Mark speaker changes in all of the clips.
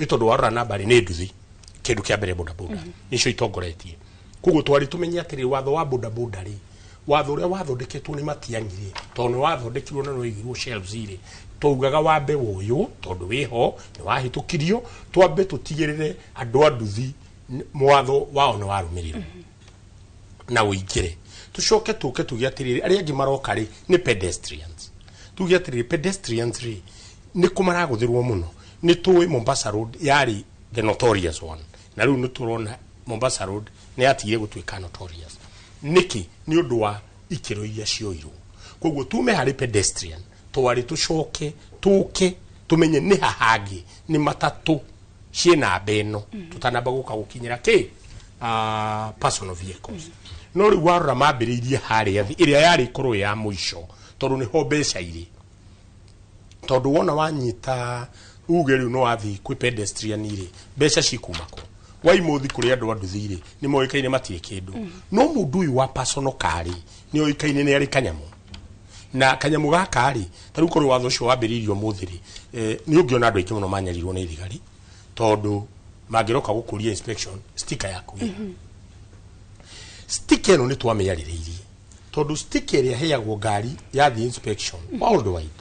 Speaker 1: Ĩ tondũ warora namba rĩ, nĩ nduthi kĩndũ kĩa mbere, bodaboda nĩcio itongoretie. Koguo twarĩ tũmenye atĩrĩ, watho wa bodaboda rĩ, watho ũrĩa wathondeketwo nĩ Matiang'i rĩ, tondũ nĩ wathondekirwo na nĩwaigirwo shelves rĩ, twaugaga wambe woywo tondũ wĩho nĩ wahĩtũkirio, twambe tũtigĩrĩre andũ a nduthi watho wao nĩ warũmĩrĩrwo na ũingĩre. Tũcoke tũke tuge atĩrĩrĩ, arĩa angĩ maroka rĩ, nĩ pedestrians. Tuge atĩrĩrĩ, pedestrians rĩ, nĩ kũ maragũthĩrwo mũno? Nĩ tũĩ Mombasa Road yarĩ the notorious one, na rĩu nĩ tũrona Mombasa Road nĩ yatigire gũtuĩka notorious. Nĩkĩ? Nĩ ũndũ wa ikĩro iria cioirwo. Koguo tume harĩ pedestrian, twarĩ tũcoke tũke tũmenye nĩ ha hangĩ nĩ matatũ ciĩ namba ĩno, tũtanamba gũka gũkinyĩra kĩ personal vehicles. No rĩu warora mambĩrĩirie harĩa thĩ, ĩrĩa yarĩ ĩkorwo ĩ ya mũico, tondũ nĩho mbeca irĩ. Tondũ wona wanyita uge rĩu no wathiĩ kwĩ pedestrian rĩ, mbeca cikuma kũ? Waimũthi kũrĩ andũ a nduthi rĩ, nĩ moĩkaine matirĩ kĩndũ. No mũndũ ũyũ wa personal car rĩ, nĩ oĩkaine nĩ arĩ kanyamũ, na kanyamũ gaka rĩ, ta rĩu korwo watho ũcio wambĩrĩirio ũmũthĩ rĩ, nĩ ũngĩona andũ aingĩ mũno manyarirwo nĩ thigari, tondũ mangĩroka gũkũria inspection sticker yaku ĩ. Sticker ĩno nĩ twamĩarĩrĩirie, tondũ sticker ĩrĩa ĩheagwo ngari yathiĩ inspection worldwide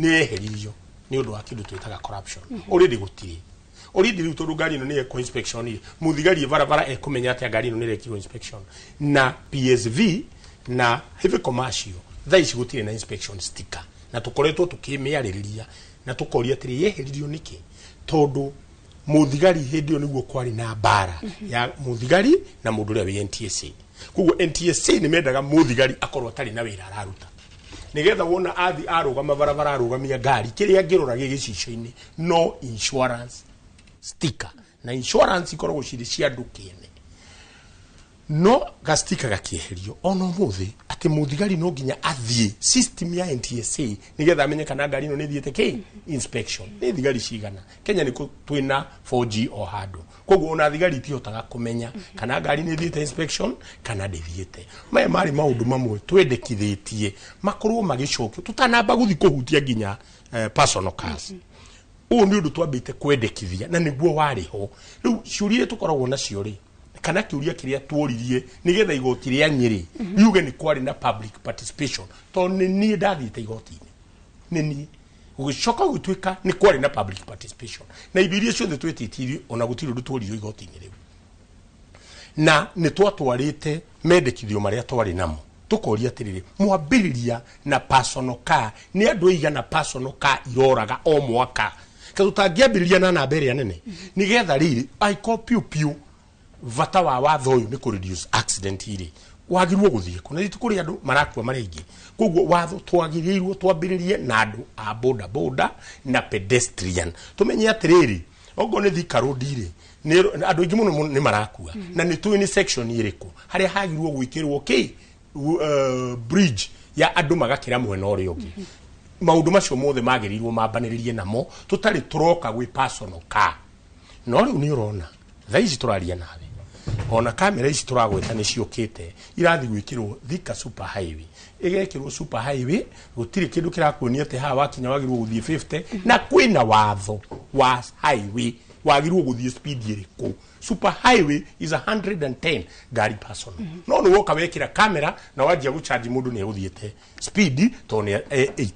Speaker 1: nĩ yeheririo nĩ ũndũ wa kĩndũ twĩtaga corruption. Already gũtirĩ, already rĩu, tondũ ngari ĩno nĩ yekwo inspection rĩ, mũthigari barabara ekũmenya atĩa ngari ĩno nĩ ĩrekirwo inspection? Na PSV na heavy commercial thaa ici gũtirĩ na inspection sticker, na tũkoretwo tũkĩmĩarĩrĩria na tũkoria atĩrĩ, yeheririo nĩkĩ? Tondũ mũthigari hĩndĩ ĩyo nĩguo kwarĩ na mbara ya mũthigari na mũndũ ũrĩa wĩ NTSA. Koguo NTSA nĩ mendaga mũthigari akorwo atarĩ na wĩra araruta, nigetha wona athi arũgama barabara, arũgamia ngari, kĩrĩa angĩrora gĩ gĩcicio-inĩ no insurance sticker, na insurance ikoragwo cirĩ cia andũ kĩene. No gastika gakĩeherio ona ũmũthĩ, atĩ mũthigari no nginya athiĩ system ya NTSA nigetha amenye kana ngari ĩno nĩ ĩthiĩte kĩ inspection. Nĩ thigari cigana Kenya? Nĩ twĩna 4G o handũ, koguo ona thigari itihotaga kũmenya kana ngari nĩ ĩthiĩte inspection kana ndĩthiĩte. Maya marĩ maũndũ mamwe twendekithĩtie makorwo magĩcokio tũtanamba gũthiĩ kũhutia nginya personal cars. Ũũ nĩ ũndũ twambĩte kwendekithia na nĩguo warĩ ho. Rĩu ciũria iria tũkoragwo nacio rĩ, kana kĩũria kĩrĩa tuoririe nĩgetha igoti rĩa Nyĩrĩ riuge nĩ kwarĩ na public participation, tondũ nĩ niĩ ndathiĩte igoti-inĩ, nĩ niĩ gũgĩcoka gũgĩtuĩka nĩ kwarĩ na public participation na indo iria ciothe twĩtĩtirie, ona gũtirĩ ũndũ tuoririo igoti-inĩ rĩu. Na nĩ twatwarĩte mendekithio marĩa twarĩ namo, tũkoria atĩrĩrĩ, mwambĩrĩria na personal car, nĩ andũ aigana personal car iroraga o mwaka? Ka tũtangĩambĩrĩria na namba ĩrĩa nene, nĩgetha rĩrĩ angĩkorwo piũ piũ bata wa watho ũyũ nĩ kũ reduce accident rĩ, wagĩrĩirwo gũthiĩ kũ? Na ti kũrĩ andũ marakua marĩ aingĩ. Koguo watho twagĩrĩirwo twambĩrĩrie na andũ a boda boda na pedestrian, tũmenye atĩrĩrĩ, okorwo nĩ Thika Road rĩ, nĩ andũ aingĩ mũno nĩ marakua, na nĩ tũĩ nĩ section ĩrĩkũ harĩa hagĩrĩirwo gwĩkĩrwo kĩ bridge ya andũ magakĩra mwena ũrĩa ũngĩ. Maũndũ macio mothe magĩrĩirwo mambanĩrĩrie namo tũtarĩ tũroka gwĩ personal car. No rĩu nĩ ũrona thaa ici tũraria nawe, ona kamera ici tũragweta nĩ ciũkĩte, irathiĩ gwĩkĩrwo Thika Super Highway, ĩgekĩrwo super highway, gũtirĩ kĩndũ kĩrakuonia atĩ haha wakinya wagĩrĩirwo gũthiĩ 50, na kwĩna watho wa highway wagĩrĩirwo gũthiĩ speed ĩrĩkũ. Super highway is 110 ngari personal, no nĩ woka wekĩra kamera na wanjia gũcharge mũndũ nĩ egũthiĩte speed tondũ nĩ 80.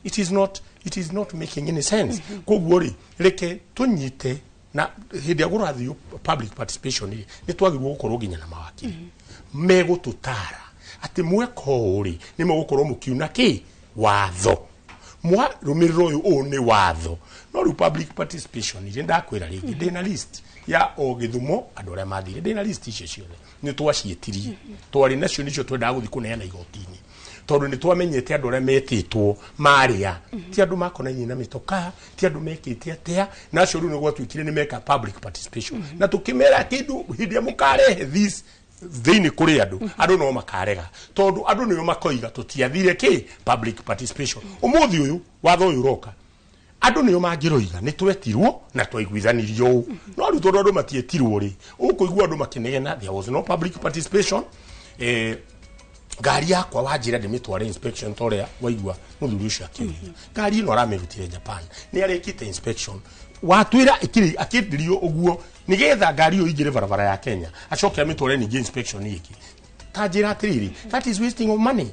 Speaker 1: It is not making any sense. Koguo rĩ, reke tũnyite na hĩndĩ ĩrĩa kũrathiĩ public participation rĩ, nĩ twagĩrĩirwo gũkorwo nginya na mawakiri megũtũtara atĩ mweka ũũ rĩ, nĩ mũgũkorwo mũkiuna kĩ watho, mwarũmĩrĩra ũyũ, ũũ nĩ watho. No rĩu public participation rĩ, ndakwĩra rĩngĩ, ndĩna list ya o Gĩthumo andũ arĩa mathire, ndĩna list icio ciothe, nĩ twaciĩtirie, twarĩ nacio, nĩcio twendaga gũthiĩ kũneana igoti-inĩ, tondũ nĩ twamenyete andũ arĩa metĩtwo marĩa ti andũ makonainie na mĩtokaa, ti andũ mekĩte atĩa. Na acio rĩu nĩ gwatuĩkire nĩ meka public participation, na tũkĩmera kĩndũ hĩndĩ ĩrĩa mũkarehe this thĩinĩ kũrĩ andũ, andũ no makarega, tondũ andũ nĩo makoiga tũtiathire kĩ public participation. Ũmũthĩ ũyũ watho ũyũ ũroka, andũ nĩo mangĩroiga nĩ twetirwo na twaiguithanirio ũũ. No rĩu tondũ andũ matietirwo rĩ, ũkũigua andũ makĩnegena there was no public participation. Ngari yakwa wanjĩra ndĩmĩtware inspection, ta ũrĩa waigua mũthuri ũcio akĩũria, ngari ĩno aramĩrutire Japan, nĩ arekĩte inspection. Watwĩra ĩkĩrĩ akĩenderio ũguo nĩgetha ngari ĩyo ingĩre barabara ya Kenya, acoke amĩtware ningĩ inspection ĩngĩ. Ta njĩra atĩrĩrĩ, that is wasting of money.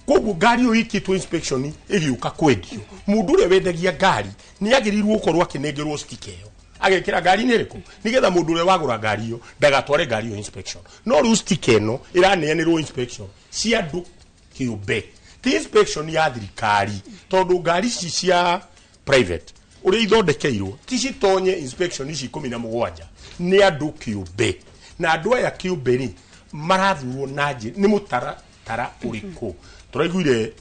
Speaker 1: Koguo ngari ĩyo ĩkĩtwo inspection ĩgĩũka kwendio, mũndũ ũrĩa wendagia ngari nĩ agĩrĩirwo gũkorwo akĩnengerwo sticker ĩyo agekĩra ngari-inĩ ĩrĩkũ, nĩgetha mũndũ ũrĩa wagũra ngari ĩyo ndagatware ngari ĩyo inspection. No rĩu sticker ĩno ĩraneanĩrwo inspection cia andũ kĩũmbe, ti inspection ya thirikari, tondũ ngari ici cia private ũrĩa ithondekeirwo ti citonye inspection ici 17, nĩ andũ kĩũmbe. Na andũ aya kĩũmbe rĩ, marathurwo na njĩra nĩ mũtaratara ũrĩkũ? Tũraiguire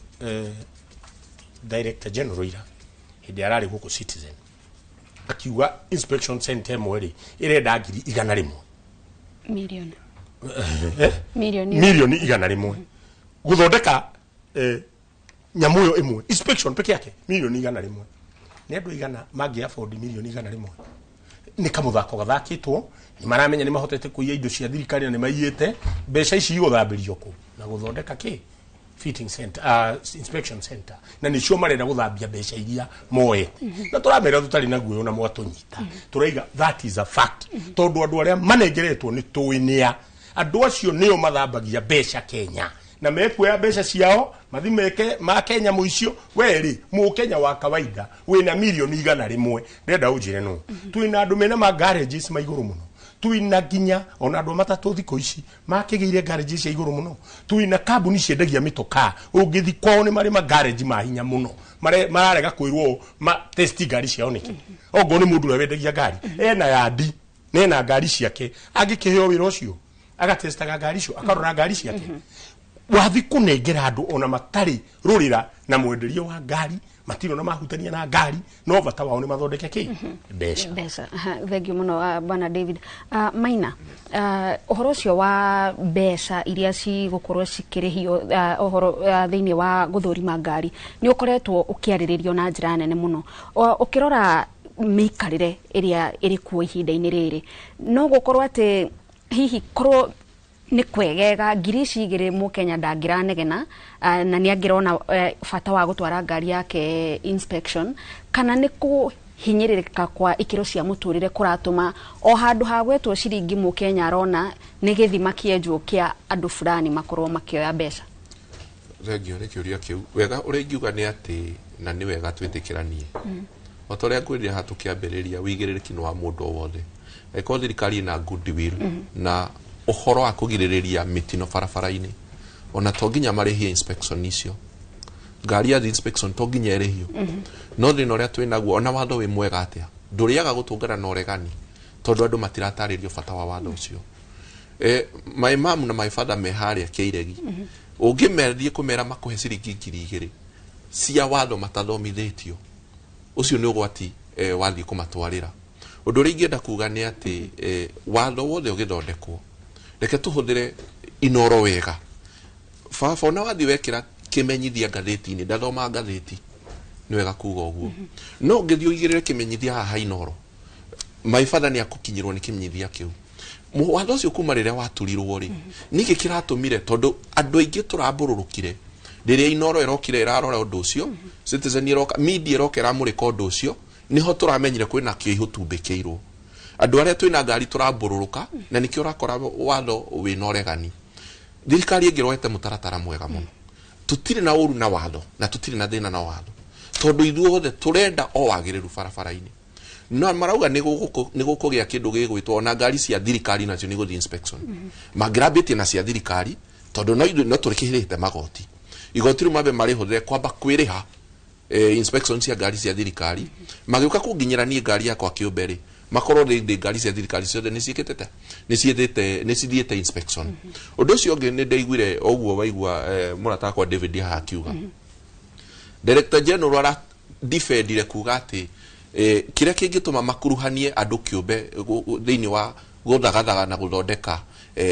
Speaker 1: director general ira hĩndĩ ararĩ gũkũ Citizen akiuga inspection center ĩmwe rĩ ĩrenda 100,000.
Speaker 2: Milioni.
Speaker 1: Eh?
Speaker 2: Milioni.
Speaker 1: 100,000,000 gũthondeka nyamũ ĩyo ĩmwe, inspection peke yake 100,000,000. Nĩ andũ igana mangĩ afford 100,000,000? Nĩ kamũthako gathakĩtwo. Nĩ maramenya nĩ mahotete kũiya indo cia thirikari na nĩ maiyĩte mbeca ici, igũthambĩrio kũ na gũthondeka kĩ fitting center, inspection center, na nĩcio marenda gũthambia mbeca iria moete. Na tũramera tũtarĩ na guoya na mwatũnyita, tũraiga that is a fact, tondũ andũ arĩa manengeretwo nĩ tũĩ nĩa andũ acio, nĩo mathambagia mbeca Kenya na mekuoya mbeca ciao mathi meke ma Kenya mũicio. We rĩ, mũkenya wa kawaida wĩna 100,000,000, ndĩrenda ũnjĩre no twĩna andũ mena ma garages ma igũrũ mũno, twĩna nginya ona andũ a matatũ thikũ ici makĩgĩire garage cia igũrũ mũno, twĩna kambuni ciendagia mĩtokaa, ũngĩthi kwao nĩ marĩ ma garage ma hinya mũno. Mararega kwĩrwo ma test ngari ciao nĩkĩ? Ongorwo nĩ mũndũ ũrĩa wendagia ngari ena yandi na ena ngari ciake, angĩkĩheo wĩra ũcio agatestaga ngari icio, akarora ngari ciake. Wathi kũnengera andũ ona matarĩ rũrĩra na mwenderio wa ngari, matirĩ ona mahutania na ngari, no bata wao nĩ mathondeke kĩ? Mbeca.
Speaker 2: Mbeca. Aha, thank you mũno, bwana David. Maina, ũhoro ũcio wa mbeca iria cigũkorwo cikĩrĩhio ũhoro thĩinĩ wa gũthũrima ngari nĩ ũkoretwo ũkĩarĩrĩrio na njĩra nene mũno. Ũkĩrora mĩikarĩre ĩrĩa ĩrĩ kuo ihinda-inĩ rĩrĩ, no gũkorwo atĩ hihi korwo nĩ kwegega 2,000 mũkenya ndangĩranegena, na nĩ angĩrona bata wa gũtwara ngari yake inspection, kana nĩ kũhinyĩrĩrĩka kwa ikĩro cia mũtũrĩre kũratũma o handũ ha gwetwo ciringi mũkenya arona nĩ gĩthima kĩenjwo kĩa andũ fulani makorwo makĩoya mbeca?
Speaker 3: Thengio nĩ kĩũria kĩu. Wega ũrĩa ingiuga nĩ atĩ, na nĩ wega twĩtĩkĩranie, o ta ũrĩa ngwĩrire haha tũkĩambĩrĩria, wĩigĩrĩrĩki nĩ wa mũndũ o wothe. Angĩkorwo thirikari ĩna goodwill na ũhoro wa kũgirĩrĩria mĩtino barabara-inĩ, ona to nginya marĩhie inspection icio. Ngari ya inspection to nginya ĩrĩhio. No thĩna ũrĩa twĩ naguo, ona watho wĩ mwega atĩa, ndũrĩaga gũtũngana na ũregani, tondũ andũ matiratarĩrio bata wa watho ũcio. My mom na my father me harĩa Kĩiregi, ũngĩmerie kũmera makũhe ciringi 2,000 cia watho matathomithĩtio, ũcio nĩ ũgwati wathiĩ kũmatwarĩra. Ũndũ ũrĩa ingĩenda kuga nĩ atĩ watho wothe ũgĩthondekwo, reke tũhũthĩre inoro wega. Baba, ona wathiĩ wekĩra kĩmenyithia ngathĩti-inĩ, ndathoma ngathĩti, nĩ wega kuga ũguo, no ũngĩthiĩ ũigĩrĩre kĩmenyithia haha Inoro, my father nĩ akũkinyĩrwo nĩ kĩmenyithia kĩu. Watho ũcio kuma rĩrĩa waturirwo rĩ, nĩkĩ kĩratũmire? Tondũ andũ aingĩ tũrambũrũrũkire rĩrĩa Inoro ĩrokire ĩrarora ũndũ ũcio, Citizen ĩroka, media ĩroka ĩramũrĩka ũndũ ũcio, nĩho tũramenyire kwĩna kĩihũ tumbĩkĩirwo. Andũ arĩa twĩna ngari tũrambũrũrũka, na nĩkĩo ũrakora watho wĩna ũregani. Thirikari ĩngĩroete mũtaratara mwega mũno, tũtirĩ na ũru na watho na tũtirĩ na thĩna na watho, tondũ ithuothe tũrenda o wagĩrĩru barabara-inĩ. No marauga nĩ gũkũgĩa kĩndũ gĩgwĩtwo ona ngari cia thirikari nacio nĩ gũthiĩ inspection. Mangĩrambĩtie na cia thirikari, tondũ no ithuĩ no tũrĩkĩrĩte magoti, igoti rĩu mambe marĩhũthĩre kwamba kwĩrĩha inspection cia ngari cia thirikari. Magĩũka kũnginyĩra niĩ ngari yakwa kĩũmbe rĩ, makorwo rĩndĩ ngari cia thirikari ciothe nĩ ciĩkĩte nĩ ciĩthĩte nĩ cithiĩte inspection. Ũndũ ũcio ũngĩ, nĩ ndaiguire ũguo waigua mũrata wakwa David haha akiuga Director General ara defendire kuga atĩ kĩrĩa kĩngĩtũma makuruhanie andũ kĩũmbe thĩinĩ wa gũthagathaga na gũthondeka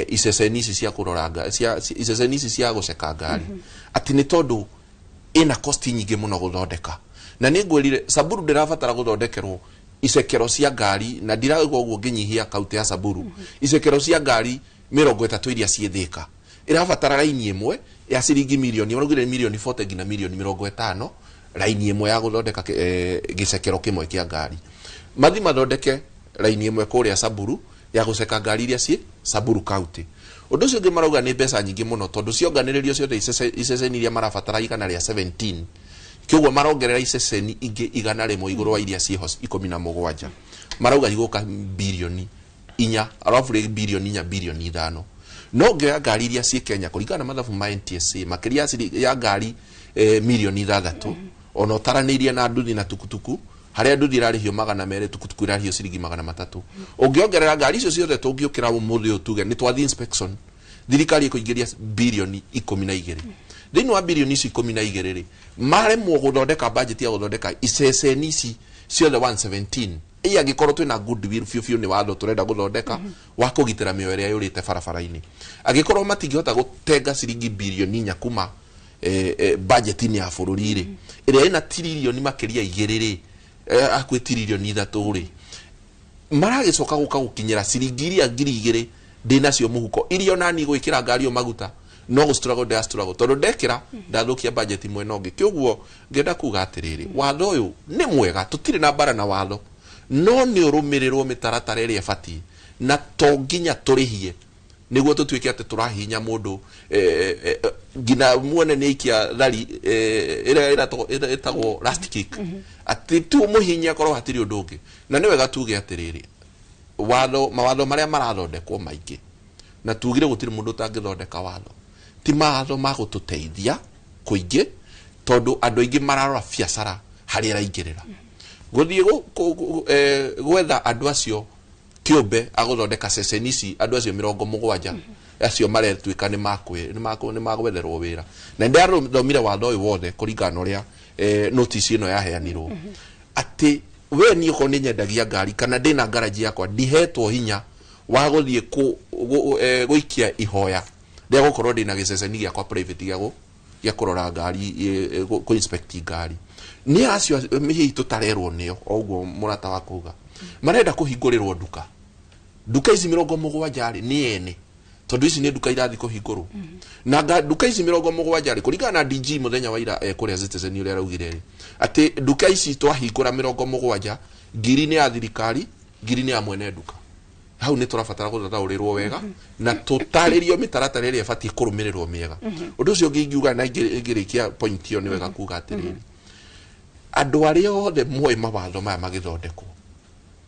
Speaker 3: iceceni ici cia kũrora iceceni ici cia gũceka ngari, atĩ nĩ tondũ ĩna cost nyingĩ mũno gũthondeka. Na nĩ ngwĩrire Samburu ndĩrabatara gũthondekerwo icekero cia ngari, na ndiraigua ũguo ngĩnyihia kaunti ya Samburu. Icekero cia ngari 30 iria ciĩ Thĩka ĩrabatara raini ĩmwe ya ciringi milioni, maraugire milioni 40 nginya milioni 50, raini ĩmwe ya gũthondeka gĩcekero kĩmwe kĩa ngari. Mathi mathondeke raini ĩmwe kũrĩa Samburu ya gũceka ngari iria ciĩ Samburu County. Ũndũ ũcio ũngĩ marauga nĩ mbeca nyingĩ mũno tondũ cionganĩrĩrio ciothe iceceni iria marabatara 117, kĩoguo marongerera iceceni ingĩ 100 igũrũ wa iria ciĩho 17, marauga igũka birioni 4, arabu rĩ birioni 4, birioni 5. No ngĩoya ngari iria ciĩ Kenya kũringana na mathabu ma NTSA, makĩria ya ngari mirioni 6, ona ũtaranĩirie na nduthi na tukutuku, harĩa nduthi ĩrarĩhio 200, tukutuku ĩrarĩhio ciringi 300. Ũngĩongerera ngari icio ciothe, tũngĩũkĩra ũmũthĩ ũyũ tuge nĩ twathiĩ inspection, thirikari ĩkũingĩria birioni 12. Thĩinĩ wa birioni ici 12 rĩ, maremwo gũthondeka budget ya gũthondeka iceceni ici ciothe 117. Ĩ angĩkorwo twĩna goodwill biũ biũ, nĩ watho tũrenda gũthondeka wa kũgitĩra mĩoyo ĩrĩa yũrĩte barabara-inĩ, angĩkorwo matingĩhota gũtenga ciringi birioni 4 kuma budget-inĩ ya bũrũri rĩ, ĩrĩa ĩna tiririoni makĩria 2 rĩ, hakuhĩ tiririoni 3 rĩ, maragĩcoka gũka gũkinyĩra ciringi iria 2000 ndĩnacio mũhuko, iria onani gwĩkĩra ngari ĩyo maguta no gũstruggle ndĩrastruggle, tondũ ndekĩra ndathũkia budget mwena ũngĩ. Kĩoguo ngĩenda kuga atĩrĩrĩ, watho ũyũ nĩ mwega, tũtirĩ na mbara na watho, no nĩ ũrũmĩrĩrwo mĩtaratara ĩrĩa ĩbatiĩ, na to nginya tũrĩhie nĩguo tũtuĩke atĩ tũrahihinya mũndũ nginya muone nĩ aikia thari ĩrĩa ĩtagwo last kick, atĩ tu mũhihinye akorwo hatirĩ ũndũ ũngĩ. Na nĩ wega tuge atĩrĩrĩ, watho, mawatho marĩa marathondekwo maingĩ, na tugire gũtirĩ mũndũ ũtangĩthondeka watho, ti mawatho ma gũtũteithia kũingĩ, tondũ andũ aingĩ mararora biacara harĩa ĩraingĩrĩra. Gũthiĩ gwetha andũ acio kĩũmbe agũthondeka ceceni ici, andũ acio 70 acio maretuĩka nĩ magwetherwo wĩra, na nĩndĩrathomire watho ũyũ wothe kũringana na ũrĩa notice ĩno yaheanirwo, atĩ we niĩ okorwo nĩ nyendagia ngari kana ndĩna ngaraji yakwa, ndihetwo hinya wa gũthiĩ gũikia ihoya rĩa gũkorwo ndĩna gĩceceni gĩakwa private gĩa kũrora ngari, kũ inspect ngari. Nĩ acio hihi tũtarerwo nĩo o ũguo mũrata wa kuga marenda kũhingũrĩrwo nduka. Nduka ici 70 rĩ, nĩ ene, tondũ ici nĩ nduka irathiĩ kũhingũrwo, na nduka ici 70 rĩ, kũringana na DG mũthenya wa ira kũrĩa Citizen ũrĩa araugire rĩ, atĩ nduka ici twahingũra 70, 1000 nĩ ya thirikari, 1000 nĩ ya mwene nduka. Hau nĩ tũrabatara gũthathaũrĩrwo wega na tũtarĩrio mĩtaratara ĩrĩa ĩbatiĩ kũrũmĩrĩrwo mĩega. Ũndũ ũcio ũngĩ ingiuga na ingĩrĩkia point ĩyo, nĩ wega kuga atĩrĩrĩ, andũ arĩa othe moĩ mawatho maya magĩthondekwo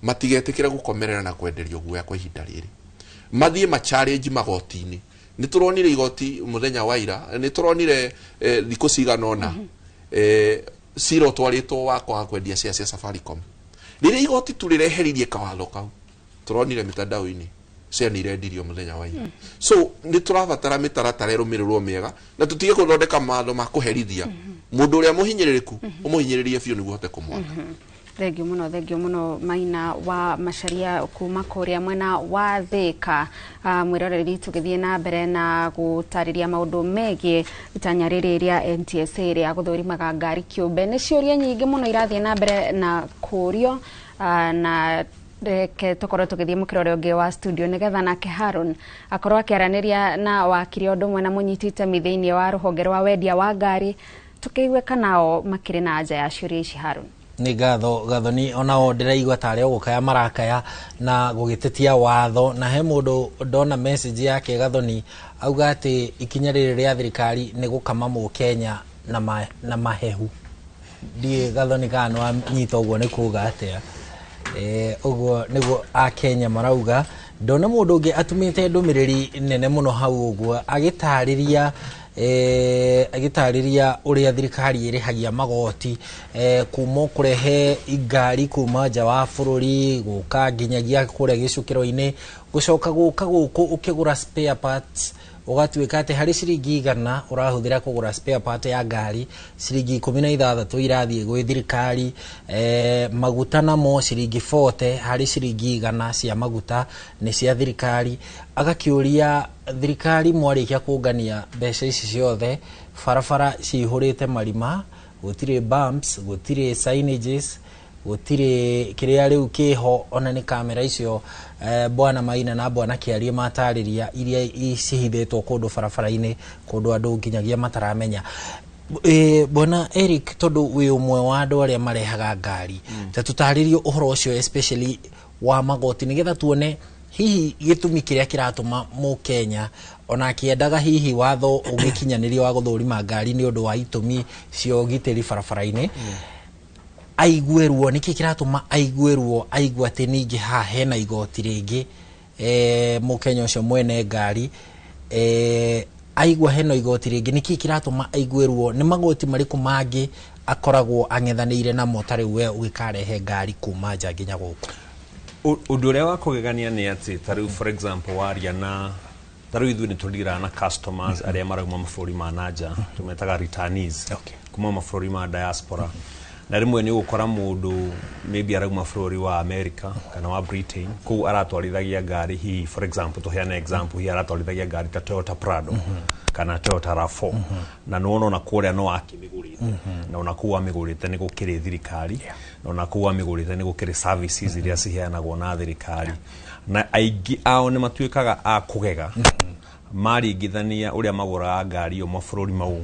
Speaker 3: matigetĩkĩre gũkomerera na kwenderio guoya kwa ihinda rĩrĩ, mathiĩ ma challenge magoti-inĩ. Nĩ tũronire igoti mũthenya wa ira, nĩ tũronire thikũ cigana ũna cira ũtwarĩtwo wa kwaga kwendia share cia Safaricom. Rĩrĩa igoti tu rĩreheririe kawatho kau, tũronire mitandao-inĩ share nĩ irendirio mũthenya wa ira. So nĩ tũrabatara mĩtaratara ĩrũmĩrĩrwo mĩega, na tũtige gũthondeka mawatho ma kũherithia mũndũ ũrĩa mũhinyĩrĩrĩku, ũmũhinyĩrĩrie biũ nĩguo ũhote kũmwaka.
Speaker 2: Thengio mũno, thengio mũno, Maina wa Macharia kuma kũrĩa mwena wa Thĩka. Mwĩroreri, tũgĩthiĩ na mbere na gũtarĩria maũndũ megiĩ itanya rĩrĩ rĩa NTSA rĩa gũthũrimaga ngari kĩũmbe, nĩ ciũria nyingĩ mũno irathiĩ na mbere na kũrio, na reke tũkorwo tũgĩthiĩ mũkĩra ũrĩa ũngĩ wa studio nĩgetha nake Haron akorwo akĩaranĩria na wakiri ũndũ ũmwe na mũnyiti itemi thĩinĩ wa rũhonge rwa wendia wa ngari, tũkĩigue kana o makĩrĩ na anja ya ciũria ici. Haron.
Speaker 4: Nĩ ngatho, Gathoni. Onao ndĩraigua tarĩ o gũkaya marakaya na gũgĩtetia watho, na he mũndũ ndona message yake, Gathoni, auga atĩ ikinya rĩrĩ rĩa thirikari nĩ gũkama mũkenya na mahehu. Ndiĩ, Gathoni, kana nĩ wanyita ũguo nĩ kuga atĩa. Ũguo nĩguo akenya marauga. Ndona mũndũ ũngĩ atũmĩte ndũmĩrĩri nene mũno hau ũguo agĩtarĩria ũrĩa thirikari ĩrĩhagia magoti kuma kũrehe ngari kuma nja wa bũrũri gũka nginyagia kũrĩa gĩcukĩro-inĩ, gũcoka gũka gũkũ ũkĩgũra spare parts, ũgatuĩka atĩ harĩ ciringi 100 ũrahũthĩra kũgũra spare part ya ngari, ciringi 16 irathiĩ gwĩ thirikari. Maguta namo ciringi 40 harĩ ciringi 100 cia maguta nĩ cia thirikari. Agakĩũria thirikari, mwarĩkia kũngania mbeca ici ciothe, barabara cihũrĩte marima, gũtirĩ bumps, gũtirĩ signages, gũtirĩ kĩrĩa rĩu kĩho ona nĩ kamera icio bwana Maina na bwana Kĩarie matarĩria, iria cihithĩtwo kũndũ barabara-inĩ, kũndũ andũ nginyagia mataramenya. Bwana Eric, tondu wi umwe wa andu aria marehaga ngari, ta tutaririe uhoro ucio especially wa magoti, nigetha tuone hihi gĩtũmi kĩrĩa kĩratũma mũkenya ona akĩendaga hihi watho ũgĩkinyanĩrio wa gũthũrima ngari nĩ ũndũ wa itũmi cia ũgitĩri barabara-inĩ, aigue ruo. Nĩkĩ kĩratũma aigue ruo, aigue atĩ ningĩ haha hena igoti rĩngĩ? Mũkenya ũcio mwene ngari aigua hena igoti rĩngĩ, nĩkĩ kĩratũma aigue ruo? Nĩ magoti marĩkũ mangĩ akoragwo ang'ethanĩire namo ta rĩu we ũgĩkarehe ngari kuma nja nginya gũkũ?
Speaker 5: Ũndũ ũrĩa wa kũgegania nĩ atĩ ta rĩu, for example, waria na ta rĩu ithuĩ nĩ tũdealaga na customers arĩa marauma mabũrũri ma nanja, tũmetaga returnees, kuma mabũrũri ma diaspora, na rĩmwe nĩ ũgũkora mũndũ maybe arauma bũrũri wa America kana wa Britain, kũu aratwarithagia ngari hihi, for example, tũheane example, hihi aratwarithagia ngari ta Toyota Prado kana Toyota RAV4, na nĩwona ona kũrĩa no akĩmĩgũrĩte, na ona kũu amĩgũrĩte nĩ gũkĩrĩ thirikari, na ona kũu amĩgũrĩte nĩ gũkĩrĩ services iria ciheanagwo na thirikari, na aingĩ ao nĩ matuĩkaga a kũgega maringithania ũrĩa magũraga ngari ĩyo mabũrũri mau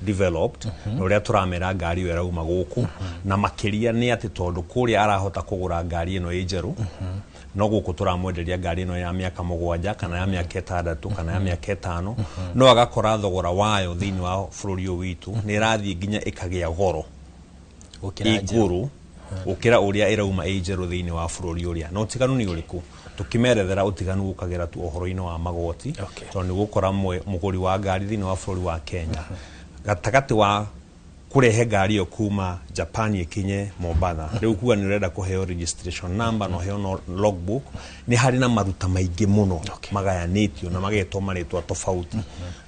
Speaker 5: developed na ũrĩa tũramera ngari ĩyo ĩrauma gũkũ. Na makĩria nĩ atĩ tondũ kũrĩa arahota kũgũra ngari ĩno ĩ njerũ, no gũkũ tũramwenderia ngari ĩno ya mĩaka 7 kana ya mĩaka 6 kana ya mĩaka 5, no agakora thogora wayo thĩinĩ wa bũrũri ũyũ witũ nĩ ĩrathiĩ nginya ĩkagĩa goro
Speaker 4: gũkĩra njerũ.
Speaker 5: Igũrũ gũkĩra ũrĩa ĩrauma ĩ njerũ thĩinĩ wa bũrũri ũrĩa. Na ũtiganu nĩ ũrĩkũ? Tũkĩmerethera ũtiganu ũkagĩra tu ũhoro-inĩ wa magoti, tondũ nĩ gũkora mũgũri wa ngari thĩinĩ wa bũrũri wa Kenya, gatagatĩ wa kũrehe ngari ĩyo kuma Japan ĩkinye Mombatha, rĩu kuga nĩ ũrenda kũheo registration number na ũheo no logbook, nĩ harĩ na maruta maingĩ mũno magayanĩtio na magetwo marĩtwa tofauti,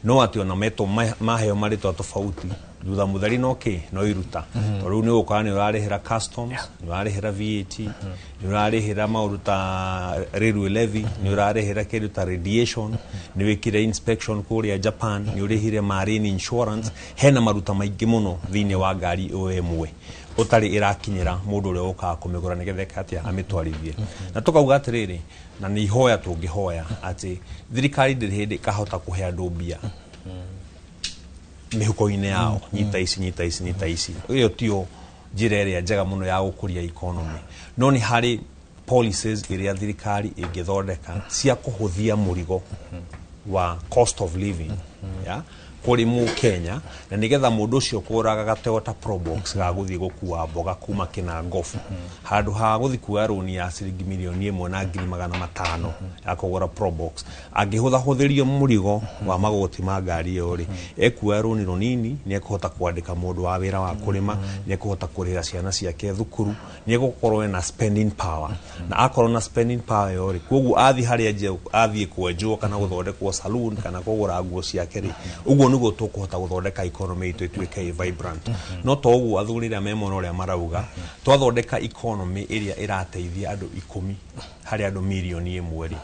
Speaker 5: no atĩ ona metwo maheo marĩtwa tofauti, thutha mũtheri no kĩ no iruta, tondũ rĩu nĩ ũgũkora nĩ ũrarĩhĩra customs, nĩ ũrarĩhĩra VAT, nĩ ũrarĩhĩra maũndũ ta railway levy, nĩ ũrarĩhĩra kĩndũ ta radiation, nĩ wĩkire inspection kũrĩa Japan, nĩ ũrĩhire marine insurance. Hena maruta maingĩ mũno thĩinĩ wa ngari ĩyo ĩmwe ũtarĩ ĩrakinyĩra mũndũ ũrĩa ũkaga kũmĩgũra nĩgetha eke atĩa, amĩtwarithie. Na tũkauga atĩrĩrĩ, na nĩ ihoya tũngĩhoya atĩ thirikari ndĩrĩ hĩndĩ ĩkahota kũhe andũ mbia mĩhuko-inĩ yao, nyita ici, nyita ici, nyita ici. Ĩyo tiyo njĩra ĩrĩa njega mũno ya gũkũria economy, no nĩ harĩ policies iria thirikari ĩngĩthondeka cia kũhũthia mũrigo wa cost of living ya kũrĩ mũkenya, na nĩgetha mũndũ ũcio kũgũraga ga Toyota Probox ga gũthiĩ gũkua mboga kuma Kĩnangobu, handũ ha gũthiĩ kuoya rũni ya ciringi 1,500,000 ya kũgũra Probox, angĩhũthahũthĩrio mũrigo wa magoti ma ngari ĩyo rĩ, ekuoya rũni rũnini, nĩ ekũhota kwandĩka mũndũ wa wĩra wa kũrĩma, nĩ ekũhota kũrĩhĩra ciana ciake thukuru, nĩ egũkorwo ena spending power. Na akorwo na spending power ĩyo rĩ, koguo athiĩ harĩa athiĩ kwenjwo kana gũthondekwo saloon kana kũgũra nguo ciake rĩ, ũguo nĩguo tũkũhota gũthondeka economy itũ ĩtuĩke ĩ vibrant. No to ũguo athuri arĩa me mwena ũrĩa marauga, twathondeka economy ĩrĩa ĩrateithia andũ 10 harĩ andũ 1 mirioni rĩ,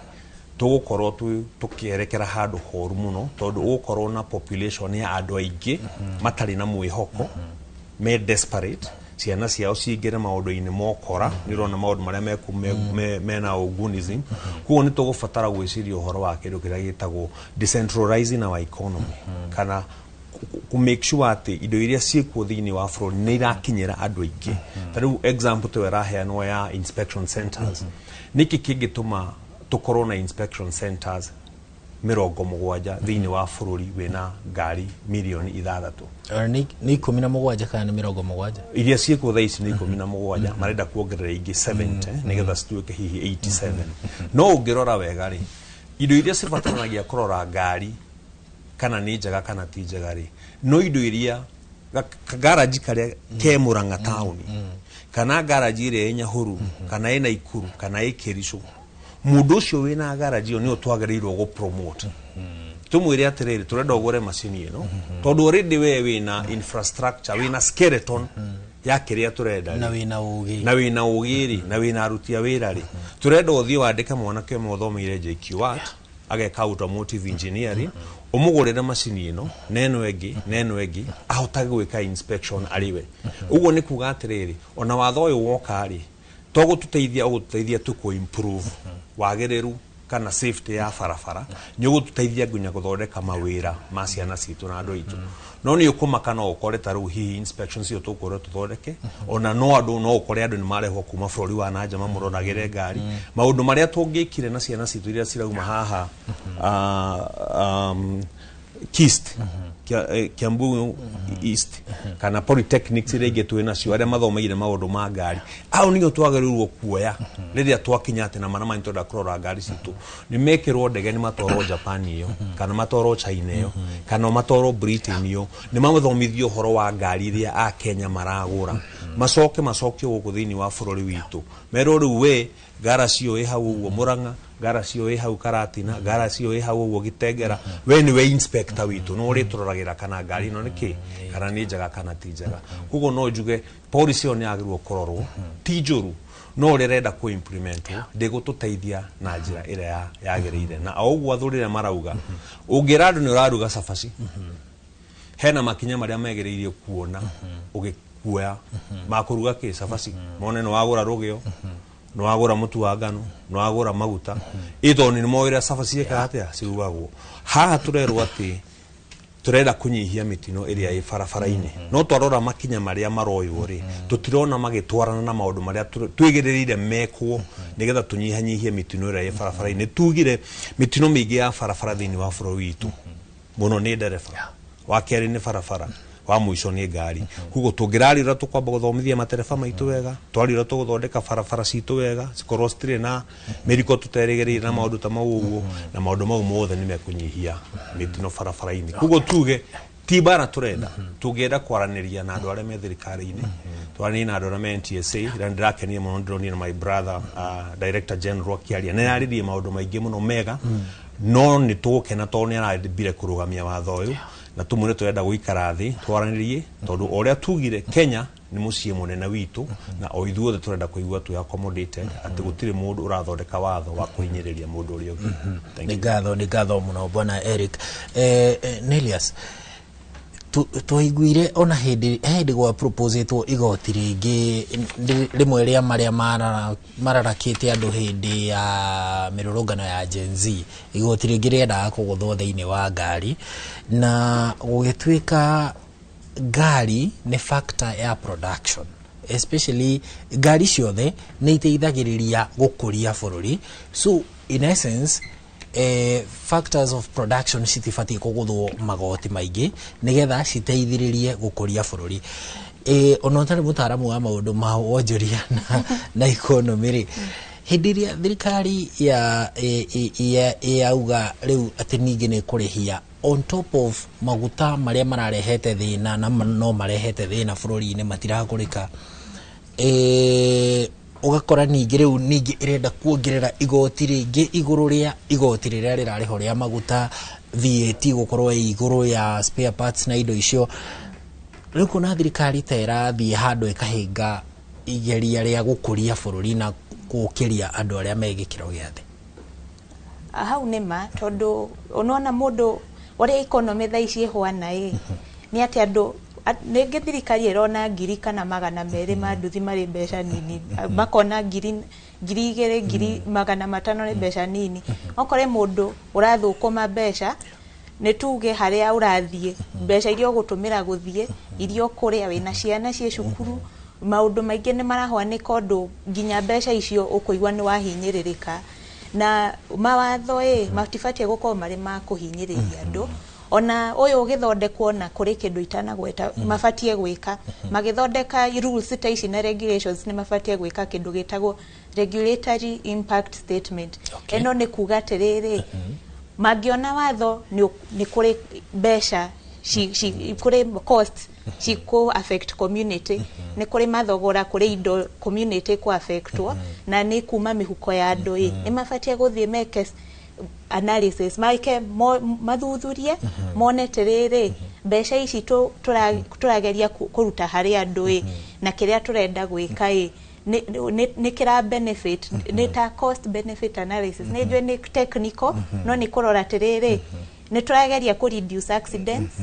Speaker 5: tũgũkorwo tũkĩerekera handũ horu mũno, tondũ ũgũkorwo na population ya andũ aingĩ matarĩ na mwĩhoko, me desperate, ciana ciao cingĩre maũndũ-inĩ mokora. Nĩ ũrona maũndũ marĩa meku mena ugunism. Koguo nĩ tũgũbatara gwĩciria ũhoro wa kĩndũ kĩrĩa gĩtagwo decentralizing our economy, kana ku make sure atĩ indo iria ciĩkuo thĩinĩ wa bũrũri nĩ irakinyĩra andũ aingĩ. Ta rĩu example ta ĩyo ĩraheanwo ya inspection centers, nĩkĩ kĩngĩtũma tũkorwo na inspection centers 70 thĩinĩ wa bũrũri wĩna ngari 6 mirioni?
Speaker 4: Ona nĩ 17 kana nĩ 70?
Speaker 5: Iria ciĩkuo thaa ici nĩ 17, marenda kuongerera ingĩ 70 nĩgetha cituĩke hihi 87. No ũngĩrora wega rĩ, indo iria cibataranagia kũrora ngari kana nĩ njega kana ti njega rĩ, no indo iria kagaraji karĩa ke Murang'a taũni, kana garaji ĩrĩa ĩ Nyahururu, kana ĩ Naikuru, kana ĩ Kericho, mũndũ ũcio wĩna garaji ĩyo nĩyo twagĩrĩirwo gũ promote, tumwire atiriri, turenda ugure macini ĩno tondu already we wina infrastructure, wina skeleton ya kiria turenda
Speaker 4: na
Speaker 5: rĩ.
Speaker 4: Wĩna ũgĩ.
Speaker 5: Na wina ũgĩ rĩ, na wina aruti a wĩra rĩ, turenda ũthiĩ wandĩke mwanake ũmwe ũthomeire JKUAT ageka automotive engineering, ũmũgũrĩre macini ĩno na ĩno ĩngĩ na ĩno ĩngĩ, ahotage gwĩka inspection arĩ we. Ũguo nĩ kuga atĩrĩrĩ, ona watho ũyũ woka rĩ, to gũtũteithia, ũgũtũteithia tu kũ improve wagĩrĩru. Kana safety ya barabara nĩ ũgũtũteithia nginya gũthondeka mawĩra ma ciana citũ na andũ aitũ. No nĩ ũkũmaka no ũkore ta rĩu hihi inspections icio tũkwĩrwo tũthondeke, ona no andũ no ũkore andũ nĩ marehwo kuma bũrũri wa nanja mamũroragĩre ngari, maũndũ marĩa tũngĩkire na ciana citũ iria cirauma haha KIST, Kiambu East kana polytechnics iria ingĩ twĩ nacio, arĩa mathomeire maũndũ ma ngari, au nĩo twagĩrĩirwo kuoya rĩrĩa twakinya atĩ na mana mani twenda kũrora ngari citũ, nĩ mekĩrwo ndege, nĩ matwarwo Japan ĩyo kana matwarwo China ĩyo kana matwarwo Britain ĩyo, nĩ mathomithio ũhoro wa ngari iria a Kenya maragũra, macoke macokio gũkũ thĩinĩ wa bũrũri witũ, merwo rĩu we ngara cio ĩ hau ũguo Murang'a, ngara cio ĩ hau Karatina, ngara cio ĩ hau ũguo Gitengera, we nĩwe inspector witũ, no ũrĩtũroragĩra kana ngari ĩno nĩkĩ, kana nĩ njega kana ti njega. Koguo no njuge policy ĩyo nĩ yagĩrĩirwo kũrorwo, ti njũru, no ũrĩa ĩrenda kũ implement ndĩgũtũteithia na njĩra ĩrĩa yagĩrĩire. Na o ũguo athuri rĩrĩa marauga, ũngĩra andũ nĩ ũraruga cabaci, hena makinya marĩa megĩrĩirie kuona ũgĩkuoya makũruga kĩ cabaci, mone nĩ wagũra rũgĩo, nĩ wagũra mũtu wa ngano, nĩ wagũra maguta, ĩ tondũ nĩ moĩ ũrĩa cabaci ciĩkaga atĩa cirugagwo. Haha tũrerwo atĩ turenda kunyihia mitino ĩrĩa ĩ barabara-inĩ, no twarora makinya marĩa maroywo rĩ, tũtirona magĩtwarana na maũndũ marĩa twĩgĩrĩrĩire mekwo nĩgetha tũnyihanyihie mitino ĩrĩa ĩ barabara-inĩ. Tugire mitino mĩingĩ ya barabara thĩinĩ wa bũrũri witũ mũno nĩ ndereba, wa kerĩ nĩ barabara, wa mũico nĩ ngari. Koguo tũngĩraria ũrĩa tũkwamba gũthomithia matereba maitũ wega, twaria ũrĩa tũgũthondeka barabara citũ wega cikorwo citirĩ na mĩriko tũterĩgĩrĩire na maũndũ ta mau ũguo, na maũndũ mau mothe nĩ mekũnyihia mĩtino barabara-inĩ. Koguo tuge ti mbara tũrenda, tũngĩenda kwaranĩria na andũ arĩa me thirikari-inĩ, twaranĩrie na andũ arĩa me NTSA. Ira ndĩrakenire mũno ndĩronire my brother director general akĩaria, nĩ araririe maũndũ maingĩ mũno mega, no nĩ tũgũkena tondũ nĩ arambire kũrũgamia watho ũyũ na tũmwĩre tũrenda gũikara thĩ twaranĩrie, tondũ o ũrĩa tugire Kenya nĩ mũciĩ mũnene witũ na o ithuothe tũrenda kũigua twĩ accommodated, atĩ gũtirĩ mũndũ ũrathondeka watho wa kũhinyĩrĩria mũndũ ũrĩa ũngĩ. Thank
Speaker 4: Nĩ
Speaker 5: you.
Speaker 4: ngatho, nĩ ngatho mũno, bwana Eric. Nelias, twaiguire ona hĩndĩ gwa proposetwo igoti rĩngĩ rĩmwe rĩa marĩa mararakĩte andũ hĩndĩ ya mĩrũrũngano ya Gen Z, igoti rĩngĩ rĩendaga kũgũthwo thĩinĩ wa ngari, na gũgĩtuĩka ngari nĩ factor ya production, especially ngari ciothe nĩ iteithagĩrĩria gũkũria bũrũri. So in essence, factors of production citibatiĩ kũgũthwo magoti maingĩ nĩgetha citeithĩrĩrie gũkũria bũrũri. Ona ũtarĩ mũtaaramu wa maũndũ ma wonjoria na economy rĩ, hĩndĩ ĩrĩa thirikari ya yauga rĩu atĩ ningĩ nĩ kũrĩhia on top of maguta marĩa mararehete thĩna na no marehete thĩna bũrũri-inĩ matiragũrĩka, ũgakora ningĩ rĩu ningĩ ĩrenda kuongerera igoti rĩngĩ igũrũ rĩa igoti rĩrĩa rĩrarĩho rĩa maguta, VAT gũkorwo ĩ igũrũ ya spare parts na indo icio. Rĩu kuona thirikari ta ĩrathiĩ handũ ĩkahinga igeria rĩa gũkũria bũrũri na gũkĩria andũ arĩa me gĩkĩro gĩa thĩ.
Speaker 6: Hau nĩ ma, tondũ ũnona mũndũ ũrĩa economy thaa ici ĩhwana ĩ, nĩ atĩ andũ rĩngĩ thirikari ĩrona 1,200 ma nduthi marĩ mbeca nini, makona 2,000, 1,500 nĩ mbeca nini. Okore mũndũ ũrathũkũma mbeca, nĩ tuge harĩa ũrathiĩ, mbeca iria ũgũtũmĩra gũthiĩ, iria ũkũrĩa, wĩna ciana ciĩ cukuru, maũndũ maingĩ nĩ marahwanĩka ũndũ nginya mbeca icio ũkũigua nĩ wahinyĩrĩrĩka. Na mawatho ĩ matibatiĩ gũkorwo marĩ ma kũhinyĩrĩria andũ. Ona ũyũ ũgĩthondekwo, na kũrĩ kĩndũ itanagweta mabatiĩ gwĩka magĩthondeka rules ta ici na regulations, nĩ mabatiĩ gwĩka kĩndũ gĩtagwo regulatory impact statement. Ĩno nĩ kuga atĩrĩrĩ, mangĩona watho nĩ kũrĩ mbeca kũrĩ cost cikũ affect community, nĩ kũrĩ mathogora kũrĩ indo community kũ affectwo na nĩ kuma mĩhuko ya andũ ĩ, nĩ mabatiĩ gũthiĩ meke analysis, maike mathuthurie mone tĩrĩrĩ, mbeca ici tũrageria kũruta harĩ andũ ĩ na kĩrĩa tũrenda gwĩka ĩ nĩ kĩra benefit, nĩ ta cost benefit analysis. Nĩ njũĩ nĩ technical, no nĩ kũrora atĩrĩrĩ, nĩ tũrageria kũ reduce accidents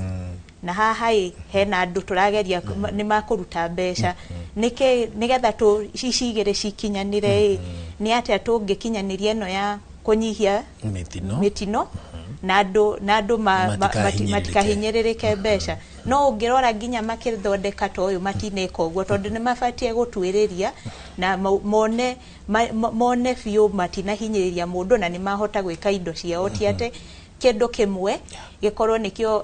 Speaker 6: na haha ĩ hena andũ tũrageria nĩ makũruta mbeca nĩkĩ, nĩgetha tũ ici igĩrĩ cikinyanĩre ĩ, nĩ atĩa tũngĩkinyanĩria ĩno ya kũnyihia mĩtino na andũ matikahinyĩrĩrĩke mbeca. No ũngĩrora nginya makĩthondeka ta ũyũ matineka ũguo, tondũ nĩ mabatiĩ gũtuĩrĩria na mone biũ matinahinyĩrĩria mũndũ, na nĩ mahota gwĩka indo ciao, ti atĩ kĩndũ kĩmwe gĩkorwo nĩkĩo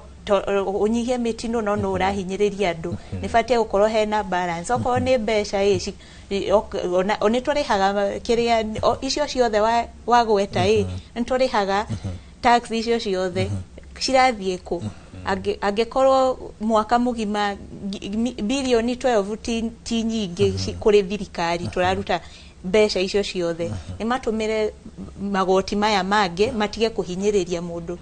Speaker 6: ũnyihie mĩtino no no ũrahinyĩrĩria andũ. Nĩ batiĩ gũkorwo hena balance. Okorwo nĩ mbeca ĩ nĩ tũrĩhaga kĩrĩa icio ciothe wagweta ĩ, nĩ tũrĩhaga tax icio ciothe cirathiĩ kũ? Angĩkorwo mwaka mũgima bilioni 12 ti nyingĩ kũrĩ thirikari, tũraruta mbeca icio ciothe, nĩ matũmĩre magoti maya mangĩ matige kũhinyĩrĩria mũndũ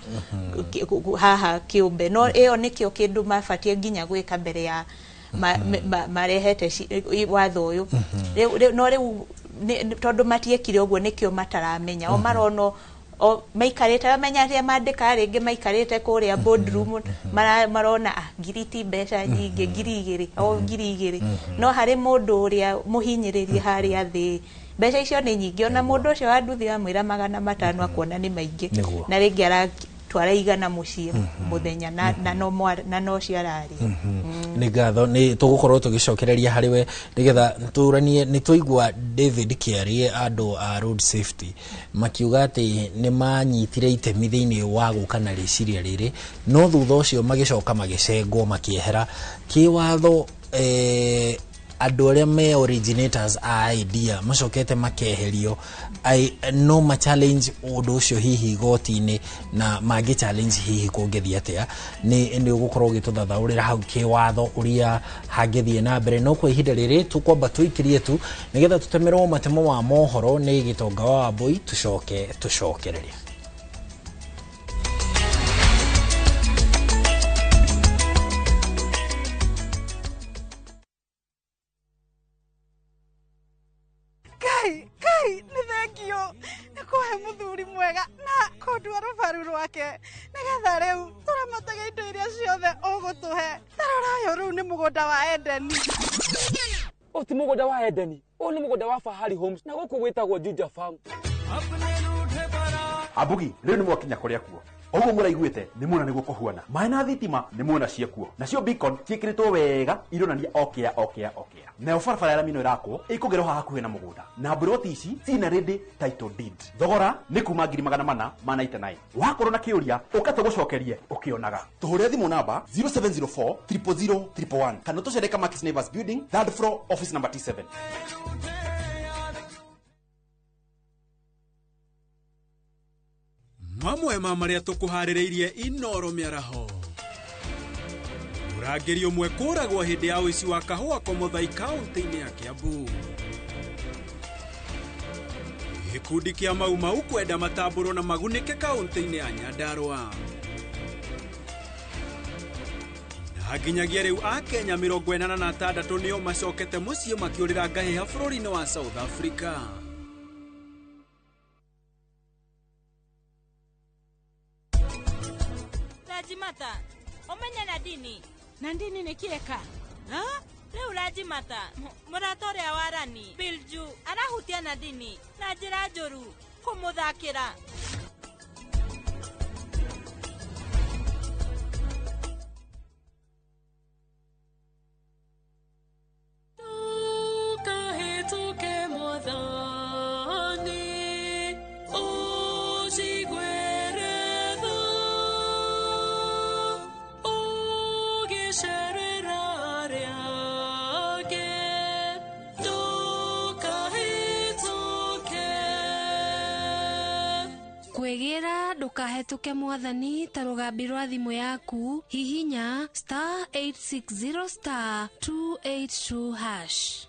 Speaker 6: haha kĩũmbe. No ĩyo nĩkĩo kĩndũ mabatiĩ nginya gwĩka mbere ya marehete watho ũyũ. No rĩu tondũ matiekire ũguo nĩkĩo mataramenya, o marono o maikarĩte bamenya arĩa mandĩka rĩngĩ maikarĩte kũrĩa boardroom marona ngiri ti mbeca nyingĩ, 2,000 o 2,000. No harĩ mũndũ ũrĩa mũhinyĩrĩrie harĩa thĩ, mbeca icio nĩ nyingĩ. Ona mũndũ ũcio wa nduthi wamwĩra 500 akuona nĩ maingĩ, na rĩngĩ aratwara 100 mũciĩ mũthenya na no cio ararĩa.
Speaker 4: Nĩ ngatho, nĩ tũgũkorwo tũgĩcokereria harĩ we nĩgetha tũranie. Nĩ twaigua David kĩarie andũ a road safety makiuga atĩ nĩ manyitire itemi thĩinĩ wa gũka na rĩciria rĩrĩ, no thutha ũcio magĩcoka magĩcengwo makĩehera kĩwatho. Andũ arĩa me originators a idea macokete makeherio, no ma challenge ũndũ ũcio hihi igoti-inĩ, na mangĩ challenge hihi kũngĩthiĩ atĩa? Nĩ ũgũkorwo ũgĩtũthathaũrĩra hau kĩwatho ũrĩa hangĩthiĩ na mbere. No kwa ihinda rĩrĩ tũkwamba tũikĩrie tu nĩgetha tũtemerwo matemo wa mohoro nĩ Gĩtonga wa Wambũi, tũcoke tũcokererie.
Speaker 7: Kai nĩ thengio nĩ kũhe mũthuri mwega na kũndua rũbaru rwake, nĩgetha rĩu tũramatage indo iria ciothe ũgũtũhe. Tarora ũyũ rĩu nĩ mũgũnda wa Edeni.
Speaker 8: Ũyũ ti mũgũnda wa Edeni, ũyũ nĩ mũgũnda wa Fahari Homes, na gũkũ gwĩtagwo Juja Farm.
Speaker 9: Ambugi rĩu nĩ mwakinya kũrĩa kuo. Ũguo mũraiguĩte nĩ muona nĩguo kũhuana. Maĩ na thitima nĩ muona ciekuo. Nacio beacon ciĩkĩrĩtwo wega ironania okĩa okĩa okĩa. Nayo barabara ya rami ĩno ĩrakwo ĩkũgerwo haha hakuhĩ na mũgũnda. Na mburoti ici ciina ready title deed. Thogora nĩ kuma 499. Wakorwo na kĩũria ũka tũgũcokerie ũkĩonaga. Tũhũrĩre thimũ namba 0704 000 111 kana tũcere Kamakis Neighbors Building, third floor, office number T7.
Speaker 10: Mamwe ma marĩa tũkũharĩrĩirie Inoro mĩaraho. Mũrangĩri ũmwe kũragwo hĩndĩ ya ũici wa kahũa Komothai kaũntĩ-inĩ ya Kiambu. Gĩkundi kĩa Mau Mau kwenda matambũrwo na magunĩke kaũntĩ-inĩ ya Nyandarua. Na nginyagia rĩu Akenya 86 nĩo macokete mũciĩ makĩũrĩra ngahĩha bũrũri-inĩ wa South Africa.
Speaker 11: Rajimata, ũmenye na ndini. Na ndini nĩ kĩeka? Rĩu Rajimata, mũrata ũrĩa wa Rani, Bilju, arahutia na ndini na njĩra njũru kũmũthakĩra.
Speaker 12: Tukahĩtũke mwathani, ũnjiguĩre tha, ũgĩcerera arĩa angĩ, ndũkahĩtũke.
Speaker 13: Kwĩgĩra ndũkahĩtũke mwathani ta rũgambi rwa thimũ yaku, hihinya *860 *282#.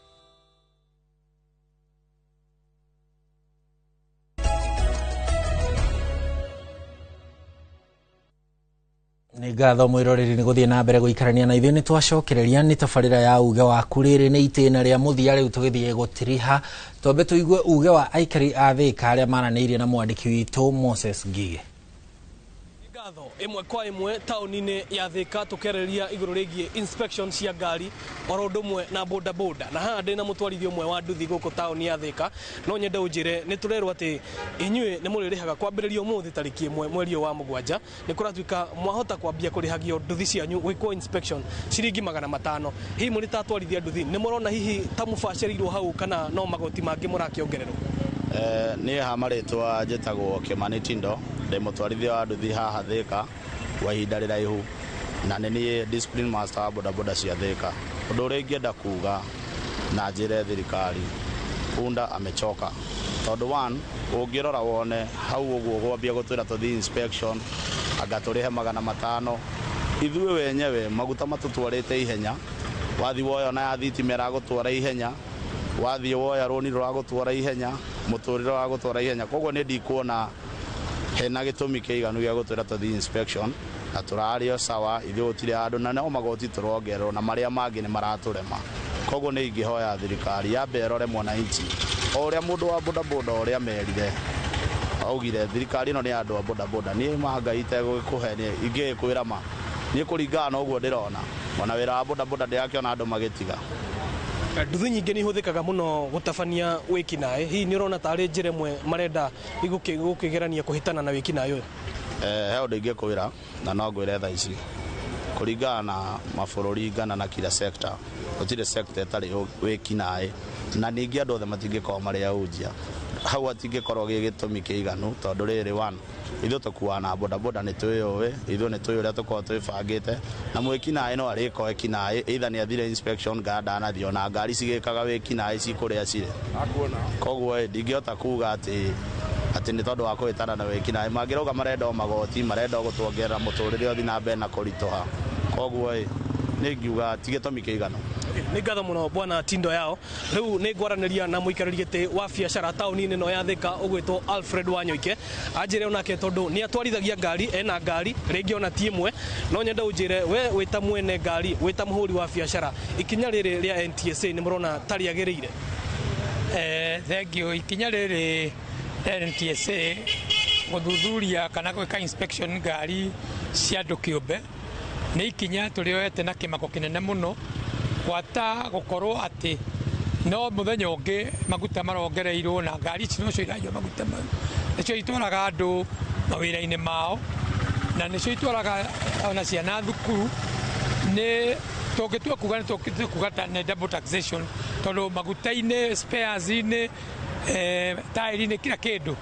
Speaker 4: Nĩ ngatho mwĩroreri nĩ gũthiĩ na mbere gũikarania na ithuĩ. Nĩ twacokereria nĩ tabarĩra ya uge waku. Rĩrĩ nĩ itĩna rĩa mũthia rĩu tũgĩthiĩ gũtiriha. Twambe tũigue uge wa aikari a Thĩka arĩa maranĩirie na mwandĩki witũ Moses Ngige.
Speaker 14: Ngatho ĩmwe kwa ĩmwe taũni-inĩ ya Thika tũkĩarĩrĩria igũrũ rĩgiĩ inspection cia ngari oro ũndũ ũmwe na boda boda. Na haha ndĩna mũtwarithia ũmwe wa nduthi gũkũ taũni ya Thika. No nyende ũnjĩre, nĩ tũrerwo atĩ inyuĩ nĩ mũrĩrĩhaga kwambĩrĩria ũmũthĩ tarĩki 1 mweri ũyũ wa 7, nĩ kũratuĩka mwahota kwambia kũrĩhagio nduthi cianyu gwĩkwo inspection ciringi 500. Hihi mũrĩ ta atwarithia nduthi nĩ mũrona hihi ta mũbacĩrĩirwo hau kana no magoti mangĩ mũrakĩongererwo?
Speaker 15: Niĩ ha marĩtwa njĩtagwo Kĩmani Tindo, ndĩ mũtwarithia wa nduthi haha Thika kwa ihinda rĩraihu, na nĩ niĩ discipline master wa bodaboda cia Thika. Ũndũ ũrĩa ingĩenda kuga na njĩre thirikari, punda amechoka. Tondũ one, ũngĩrora wone hau ũguo gwambia gũtwĩra tũthiĩ inspection anga tũrĩhe 500, ithuĩ wenyewe maguta matũtwarĩte ihenya, wathiĩ woya ona ya thitima ĩragũtwara ihenya, wathiĩ woya rũni rũragũtwara ihenya, mũtũrĩre ũragũtwara ihenya. Koguo nĩ ndikuona hena gĩtũmi kĩiganu gĩa gũtwĩra tũthiĩ inspection, na tũrarĩ o sawa, ithuĩ gũtirĩ handũ, na no magoti tũrongererwo na marĩa mangĩ nĩ maratũrema. Koguo nĩ ingĩhoya thirikari yambe ĩrore mwananchi o ũrĩa mũndũ wa bodaboda ũrĩa merire augire thirikari ĩno nĩ ya andũ a bodaboda. Niĩ ma Ngai itegũgĩkũhe nĩ ingĩgĩkwĩra ma niĩ kũringana na ũguo ndĩrona, ona wĩra wa bodaboda ndĩrakĩona andũ magĩtiga.
Speaker 14: Nduthi nyingĩ nĩ ihũthĩkaga mũno gũtabania wĩkinaĩ. Hihi nĩ ũrona tarĩ njĩra ĩmwe marenda gũkĩgerania kũhĩtana na wĩkinaĩ ũyũ?
Speaker 15: He ũndũ ingĩkwĩra na no ngwĩre thaa ici, kũringana na mabũrũri ngana na kila sector, gũtirĩ sector ĩtarĩ wĩkinaĩ, na ningĩ andũ othe matingĩkorwo marĩ ahunjia. Hau hatingĩkorwo gĩ gĩtũmi kĩiganu, tondũ rĩrĩ one, ithuĩ tũkuaga na bodaboda nĩ twĩyũĩ, ithuĩ nĩ tũĩ ũrĩa tũkoragwo twĩbangĩte, na mwĩkinaĩ no arĩko ekinaĩ, either nĩ athire inspection kana ndanathiĩ, ona ngari cigĩkaga wĩkinaĩ cikũrĩa cirĩ. Koguo ndingĩhota kuga atĩ nĩ tondũ wa kũhĩtana na wĩkinaĩ. Mangĩrauga marenda o magoti, marenda o gũtuongerera mũtũrĩre ũthiĩ na mbere na kũritũha. Koguo nĩ ngiuga ti gĩtũmi kĩiganu.
Speaker 14: Nĩ ngatho mũno bwana Tindo yao. Rĩu nĩ ngwaranĩria na mũikarĩri gĩtĩ wa biacara taũni-inĩ ĩno ya Thika ũgwĩtwo Alfred Wanyoike. Anjĩre onake tondũ nĩ atwarithagia ngari, ena ngari rĩngĩ ona ti ĩmwe. No nyende ũnjĩre we wĩ ta mwene ngari, wĩ ta mũhũri wa biacara, ikinya rĩrĩ rĩa NTSA nĩ mũrona ta rĩagĩrĩire?
Speaker 16: Thank you. Ikinya rĩrĩ rĩa NTSA gũthuthuria kana gwĩka inspection ngari cia andũ kĩũmbe nĩ ikinya tũrĩoete na kĩmako kĩnene mũno, gwata gũkorwo atĩ no mũthenya ũngĩ maguta marongereirwo na ngari ici nocio iranyua maguta mau, nĩcio itwaraga andũ mawĩra-inĩ mao na nĩcio itwaraga ona ciana thukuru. Nĩ tũngĩtua kuga nĩ tũngĩtua kuga ta nĩ double taxation, tondũ maguta-inĩ, spares-inĩ, taĩri-inĩ, kila kĩndũ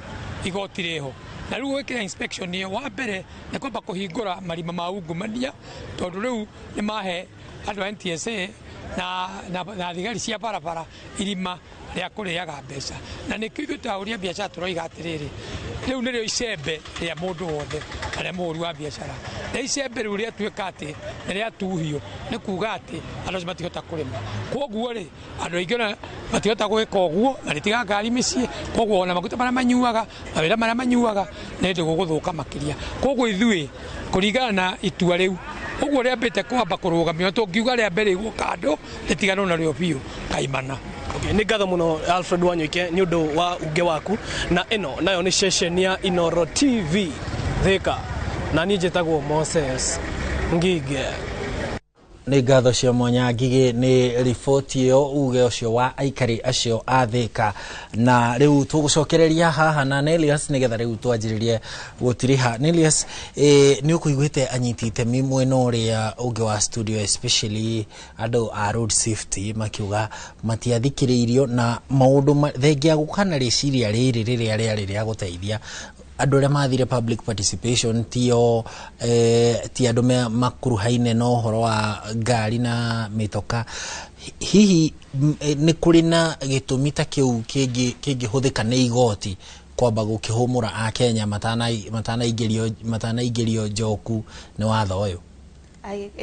Speaker 16: igoti rĩho. Na rĩu gwĩkĩra inspection ĩyo, wa mbere nĩ kwamba kũhingũra marima ma ungumania, tondũ rĩu nĩ mahe andũ a NTSA na thigari cia barabara irima rĩa kũrĩaga mbeca. Na nĩkĩo ithuĩ ta ahũri a biacara tũroiga atĩrĩrĩ, rĩu nĩrĩo icembe rĩa mũndũ wothe na rĩa mũhũri wa biacara. Na icembe rĩu rĩatuĩka atĩ nĩ rĩatuhio, nĩ kuga atĩ andũ acio matingĩhota kũrĩma. Koguo rĩ, andũ aingĩ ona matingĩhota gwĩka ũguo, na rĩtigaga ngari mĩciĩ. Koguo ona maguta marĩa manyuaga, mawĩra marĩa manyuaga, nĩ hĩndĩ gũgũthũka makĩria. Koguo ithuĩ kũringana na itua rĩu, ũguo rĩambĩte kwamba kũrũgamio, tũngiuga rĩa mbere igwo kando, rĩtiganwo narĩo biũ kaimana.
Speaker 14: Okay, nĩ ngatho mũno Alfred Wanyoike nĩ ũndũ wa uge waku. Na ĩno nayo nĩ ceceni ya Inooro TV Thika, na niĩ njĩtagwo Moses Ngige.
Speaker 4: Nĩ ngatho cia mwanya Ngigĩ nĩ riboti ĩyo, uge ũcio wa aikari acio a Thika. Na rĩu tũgũcokereria haha na Nelius nĩgetha rĩu twanjĩrĩrie gũtiriha. Nelius, nĩ ũkũiguĩte anyiti itemi mwena ũrĩa ũngĩ wa studio, especially andũ a road safety makiuga matiathikĩrĩirio na maũndũ thengia gũka na rĩciria rĩrĩ rĩrĩa rĩarĩ rĩa gũteithia andũ arĩa mathire public participation, tio ti andũ makuruhaine na ũhoro wa ngari na mĩtoka. Hihi nĩ kũrĩ na gĩtũmi ta kĩu kĩngĩhũthĩka nĩ igoti kwamba gũkĩhũmũra Akenya matanaingĩrio njoku nĩ watho ũyũ?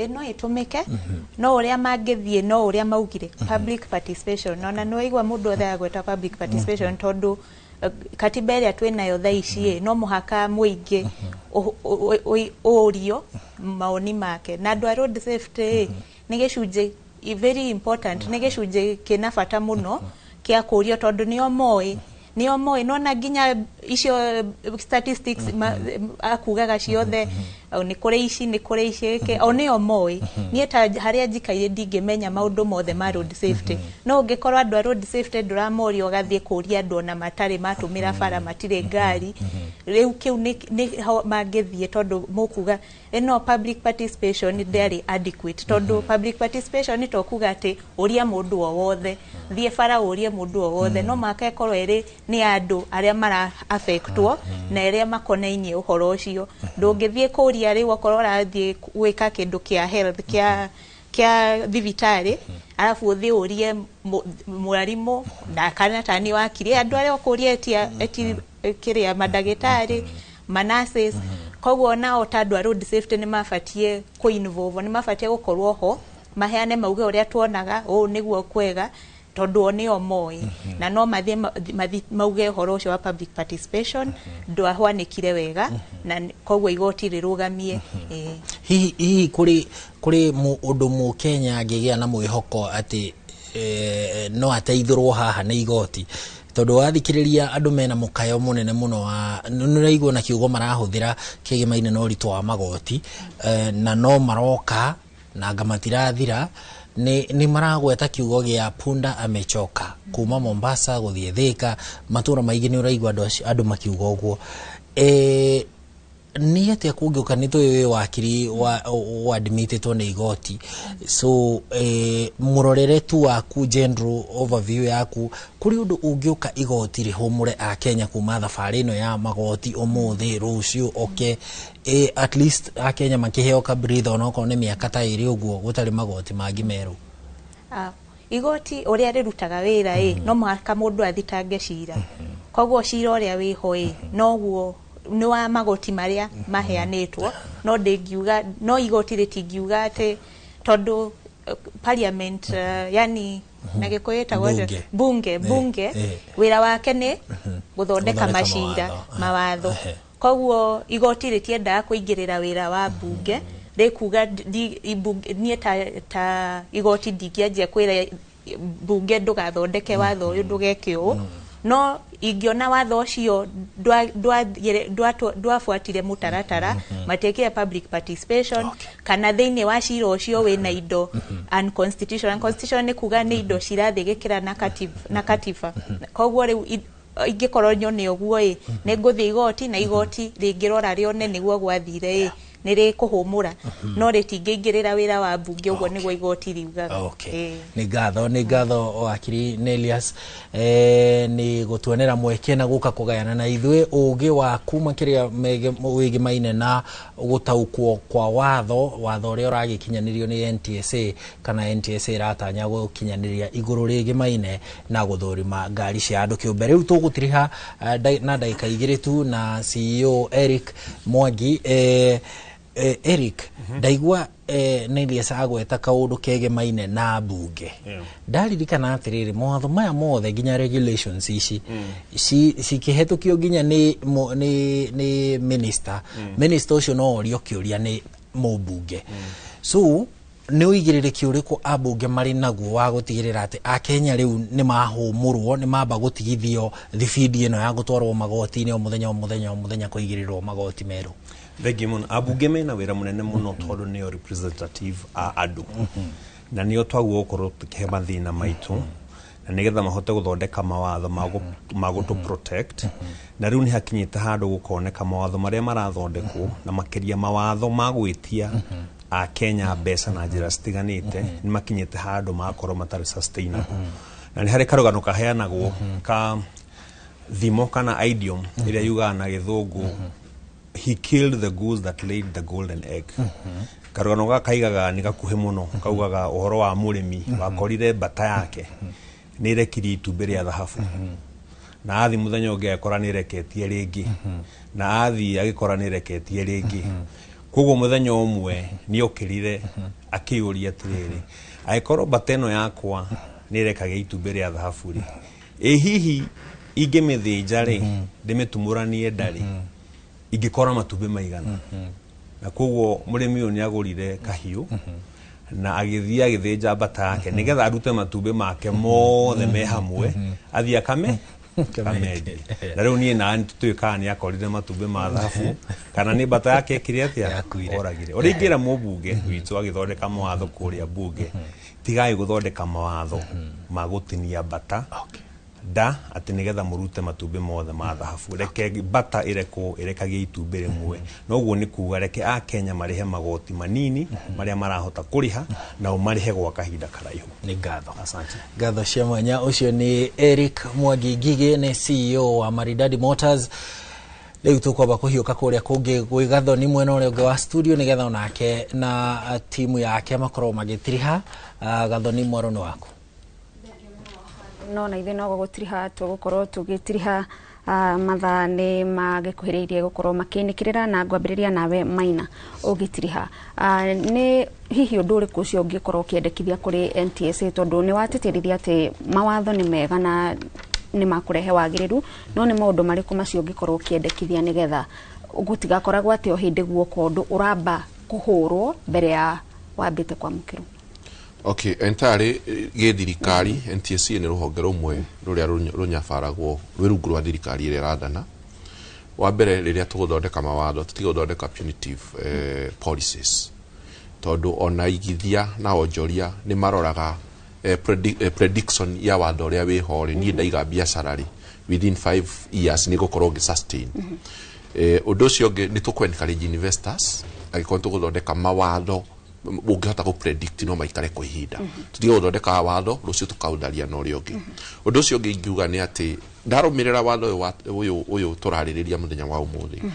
Speaker 6: No ĩtũmĩke, no ũrĩa mangĩthiĩ, no ũrĩa maugire public participation. Ona nĩ waigua mũndũ othe agweta public participation, tondũ katiba ĩrĩa twĩnayo thaa ici no mũhaka mũingĩ ũrio maoni make. Na andũ a road safety nĩ gĩcunjĩ very important, nĩ gĩcunjĩ kĩna bata mũno kĩa kũrio, tondũ nĩo moĩ, nĩo moĩ. Nona nginya Icio statistics akugaga ciothe, o nĩ kũrĩ ici, nĩ kũrĩ ici ĩkĩ, o nĩo moĩ. Niĩ ta harĩa njikaire ndingĩmenya maũndũ mothe ma road safety, no ũngĩkorwo andũ a road safety ndũramoria, ũgathiĩ kũria andũ ona matarĩ matũmĩra bara, matirĩ ngari rĩu, kĩu nĩ ho mangĩthiĩ, tondũ mũkuga ĩno public participation ndĩarĩ adequate, tondũ public participation to kuga atĩ ũria mũndũ o wothe, thiĩ bara ũrie mũndũ o wothe. No mũhaka ĩkorwo ĩrĩ nĩ andũ arĩa mara affectwo na arĩa makonainie ũhoro ũcio. Ndũngĩthiĩ kũria rĩu okorwo ũrathiĩ gwĩka kĩndũ kĩa health, kĩa thibitarĩ, arabu ũthiĩ ũrie mwarimũ na kana tani wakiri, andũ arĩa ũkũria eti kĩrĩa mandagĩtarĩ, manurses. Koguo nao ta andũ a road safety nĩ mabatiĩ kũ-involve, nĩ mabatiĩ gũkorwo ho, maheane mauge ũrĩa tuonaga ũũ nĩguo kwega, tondũ o nĩo moĩ na no mathiĩ mauge ũhoro ũcio wa public participation ndwahwanĩkire wega na koguo igoti rĩrũgamie. Ĩĩ.
Speaker 4: Hihi kũrĩ ũndũ mũkenya angĩgĩa na mwĩhoko atĩ no ateithũrwo haha nĩ igoti? Tondũ wathikĩrĩria andũ mena mũkayo mũnene mũno wa nĩũraigua na kiugo marahũthĩra kĩgemaine na ũritũ wa magoti, na no maroka na anga matirathira. Nĩ maragweta kiugo gĩa "punda amechoka" kuma Mombasa gũthiĩ Thĩka, matũra maingĩ nĩ ũraigua andũ andũ makiuga ũguo. Nĩ atĩa kũngĩũka? Nĩ tũĩ wĩ wakiri wa admitĩtwo nĩ igoti, so mũrorere tu waku, general overview yaku, kũrĩ ũndũ ũngĩũka igoti rĩhũmũre akenya kuma thabarĩ ĩno ya magoti ũmũthĩ, rũciũ oke, at least akenya makĩheo ka breather, onokorwo nĩ mĩaka ta 2 ũguo gũtarĩ magoti mangĩ merũ?
Speaker 6: Ah, igoti ũrĩa rĩrutaga wĩra ĩ, no mũhaka mũndũ athitange cira. Koguo cira ũrĩa wĩho ĩ, noguo nĩ wa magoti marĩa maheanĩtwo, no ndĩngiuga, no igoti rĩtingiuga atĩ tondũ parliament, yani na Gĩkũyũ ĩtagwo atĩa?
Speaker 4: Bunge.
Speaker 6: Bunge. Bunge wĩra wake nĩ gũthondeka
Speaker 4: gũthondeka
Speaker 6: macira,
Speaker 4: mawatho.
Speaker 6: Mawatho. Koguo igoti rĩtiendaga kũingĩrĩra wĩra wa bunge, rĩkuga niĩ ta igoti ndingĩanjia kwĩra bunge ndũgathondeke watho ũyũ, ndũgeke ũũ, no ingĩona watho ũcio ndwabuatire mũtaratara, matiĩkire public participation, kana thĩinĩ wa cira ũcio wĩna indo unconstitutional. Unconstitutional nĩ kuga nĩ indo cirathiĩ gĩkĩra na katiba. Koguo rĩu ingĩkorwo nyone ũguo ĩ, nĩ ngũthiĩ igoti, na igoti rĩngĩrora rĩone nĩguo gwathire ĩ, nĩ rĩkũhũmũra, no rĩtingĩingĩrĩra wĩra wa mbunge. Ũguo nĩguo igoti riugaga.
Speaker 4: Okay. Nĩ ngatho wakiri Nelias, nĩ gũtuonera mweke na gũka kũgayana na ithuĩ ũgĩ waku makĩria wĩgĩmaine na gũtaũkwo kwa watho ũrĩa ũragĩkinyanĩrio nĩ NTSA, kana NTSA ĩratanya gũkinyanĩria igũrũ rĩgĩmaine na gũthũrima ngari cia andũ kĩũmbe. Rĩu tũgũtiriha na ndagĩka 2 tu na CEO Eric Mwangi. Eric, ndaigua Nelias agweta kaũndũ kegemaine na mbunge. Ndaririkana atĩrĩrĩ, mawatho maya mothe nginya regulations ici cikĩhetũkio nginya nĩ minister, minister ũcio no orio kĩũria nĩ mũmbunge. So nĩ ũigĩrĩrĩki ũrĩkũ ambunge marĩ naguo wa gũtigĩrĩra atĩ akenya rĩu nĩ mahũmũrwo, nĩ mamba gũtigithio thibindi ĩno ya gũtwarwo magoti-inĩ o mũthenya, o mũthenya, o mũthenya, kũigĩrĩrwo magoti merũ?
Speaker 5: Thengiũ mũno. Ambunge mena wĩra mũnene mũno, tondũ nĩo representative a andũ na nĩo twaguo gũkorwo tũkĩhe mathĩna maitũ na nĩgetha mahote gũthondeka mawatho ma gũtũ protect. Na rĩu nĩ hakinyĩte handũ gũkoneka mawatho marĩa marathondekwo, na makĩria mawatho ma gwĩtia akenya mbeca na njĩra citiganĩte, nĩ makinyĩte handũ magakorwo matarĩ sustainable. Na nĩ harĩ karũgano kaheanagwo ka thimo kana idiom ĩrĩa yugaga na Gĩthũngũ, "He killed the goose that laid the golden egg." Karũgano gaka kaigaga, nĩ gakuhĩ mũno, kaugaga ũhoro wa mũrĩmi wakorire mbata yake nĩ ĩrekirie itumbĩ rĩa thahabu, na athi mũthenya ũngĩ agĩkora nĩ ĩreketie rĩngĩ, na athi agĩkora nĩ ĩreketie rĩngĩ. Koguo mũthenya ũmwe nĩ okĩrire akĩyũria atĩrĩrĩ, angĩkorwo mbata ĩno yakwa nĩ ĩrekagia itumbĩ rĩa thahabu rĩ, ĩ hihi ingĩmĩthĩnja rĩ, ndĩmĩtumũranie nda rĩ, ingĩkora matumbĩ maigana? Na koguo mũrĩmi ũyũ nĩ agũrire kahiũ na agĩthiĩ agĩthĩnja mbata yake nĩgetha arute matumbĩ make mothe me hamwe, athiĩ akame Kamendie. Na rĩu niĩ na tũtuĩ kana nĩ akorire matumbĩ ma thahabu kana nĩ mbata yake ĩkire atĩa, oragire. Ũrĩa ingĩra mũmbunge witũ agĩthondeka mawatho kũrĩa mbunge, tigai gũthondeka mawatho ma gũtinia mbata nda atĩ nĩgetha mũrute matumbĩ mothe ma thahabu. Reke mbata ĩrekwo ĩrekagie itumbĩ rĩmwe. Noguo nĩ kuga reke akenya marĩhe magoti manini marĩa marahota kũrĩha, nao marĩhe gwa kahinda karaihu.
Speaker 4: Nĩ ngatho.
Speaker 5: Asante.
Speaker 4: Ngatho cia mwanya. Ũcio nĩ Eric Mwangi Ngigĩ, nĩ CEO wa Maridadi Motors. Rĩu tũkwamba kũhiũka kũrĩa kũngĩ gwĩ Gathoni mwena ũrĩa ũngĩ wa studio, nĩgetha onake na timu yake makorwo magĩtiriha. Gathoni, mwaro nĩ waku.
Speaker 2: No na ithuĩ no gũgũtiriha tũgũkorwo tũgĩtiriha. Mathaa nĩ magĩkuhĩrĩirie gũkorwo makĩnĩkĩrĩra, na ngwambĩrĩria nawe Maina ũgĩtiriha. Nĩ hihi ũndũ ũrĩkũ ũcio ũngĩkorwo ũkĩendekithia kũrĩ NTSA, tondũ nĩ watĩtĩrithia atĩ mawatho nĩ mega na nĩ makũrehe wagĩrĩru, no nĩ maũndũ marĩkũ macio ũngĩkorwo ũkĩendekithia nĩgetha gũtigakoragwo atĩ o hĩndĩ guoka ũndũ ũramba kũhũrwo mbere ya wambĩte kwamũkĩrwo?
Speaker 3: Okay, entirely gĩ thirikari, NTSA nĩ rũhonge rũmwe rũrĩa rũnyabaragwo rwĩ rungu rwa thirikari ĩrĩa ĩrathana. Wa mbere, rĩrĩa tũgũthondeka mawatho, tũtige gũthondeka punitive policies, tondũ ona igithia na onjoria nĩ maroraga prediction ya watho ũrĩa wĩho rĩ. Niĩ ndaiga biacara rĩ, within 5 years nĩ gũkorwo ngĩ sustain. Ũndũ ũcio ũngĩ, nĩ tũkũ encourage investors angĩkorwo nĩ tũgũthondeka mawatho ũngĩhota gũ predict no maikare kwa ihinda. Tũtige gũthondeka watho rũciũ tũkaũtharia na ũrĩa ũngĩ. Ũndũ ũcio ũngĩ ingiuga nĩ atĩ ndarũmĩrĩra watho ũyũ ũyũ tũrarĩrĩria mũthenya wa ũmũthĩ,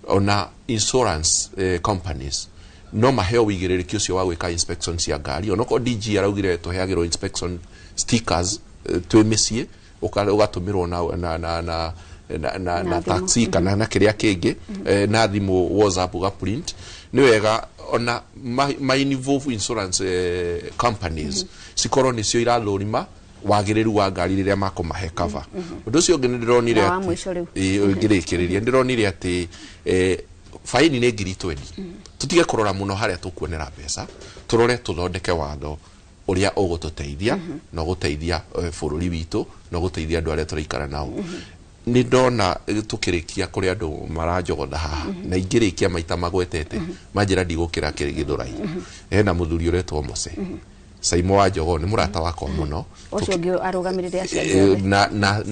Speaker 3: ona insurance companies no maheo wĩigĩrĩrĩki ũcio wa gwĩka inspection cia ngari. Onokorwo DG araugire tũheagĩrwo inspection stickers twĩ mĩciĩ, ũgatũmĩrwo na
Speaker 2: Na thimũ.
Speaker 3: Taxi kana na kĩrĩa kĩngĩ, na thimũ, WhatsApp, ũgaprint. Nĩ wega ona ma involve insurance companies cikorwo nĩcio irathũrima wagĩrĩru wa ngari rĩrĩa makũmahe cover. Ũndũ ũcio ũngĩ nĩ ndĩronire
Speaker 2: Na wa
Speaker 3: atĩ-
Speaker 2: mũico rĩu.
Speaker 3: Ĩĩ, ngĩrĩkĩrĩria, ndĩronire atĩ faini nĩ 20,000. Tũtige kũrora mũno harĩa tũkuonera mbeca, tũrore tũthondeke watho ũrĩa ũgũtũteithia na ũgũteithia bũrũri witũ na ũgũteithia andũ arĩa tũraikara nao. Nĩ ndona tũkĩrĩkia kũrĩ andũ maranjogotha haha, na ingĩrĩkia maita magwetete manjĩra ndigũkĩra kĩrĩ Gĩthũrai. Hena mũthuri ũretwo Mose Saimo wa Jogoo, nĩ mũrata wakwa mũno.
Speaker 2: Ũcio ũngĩ arũgamĩrĩre aciari othe.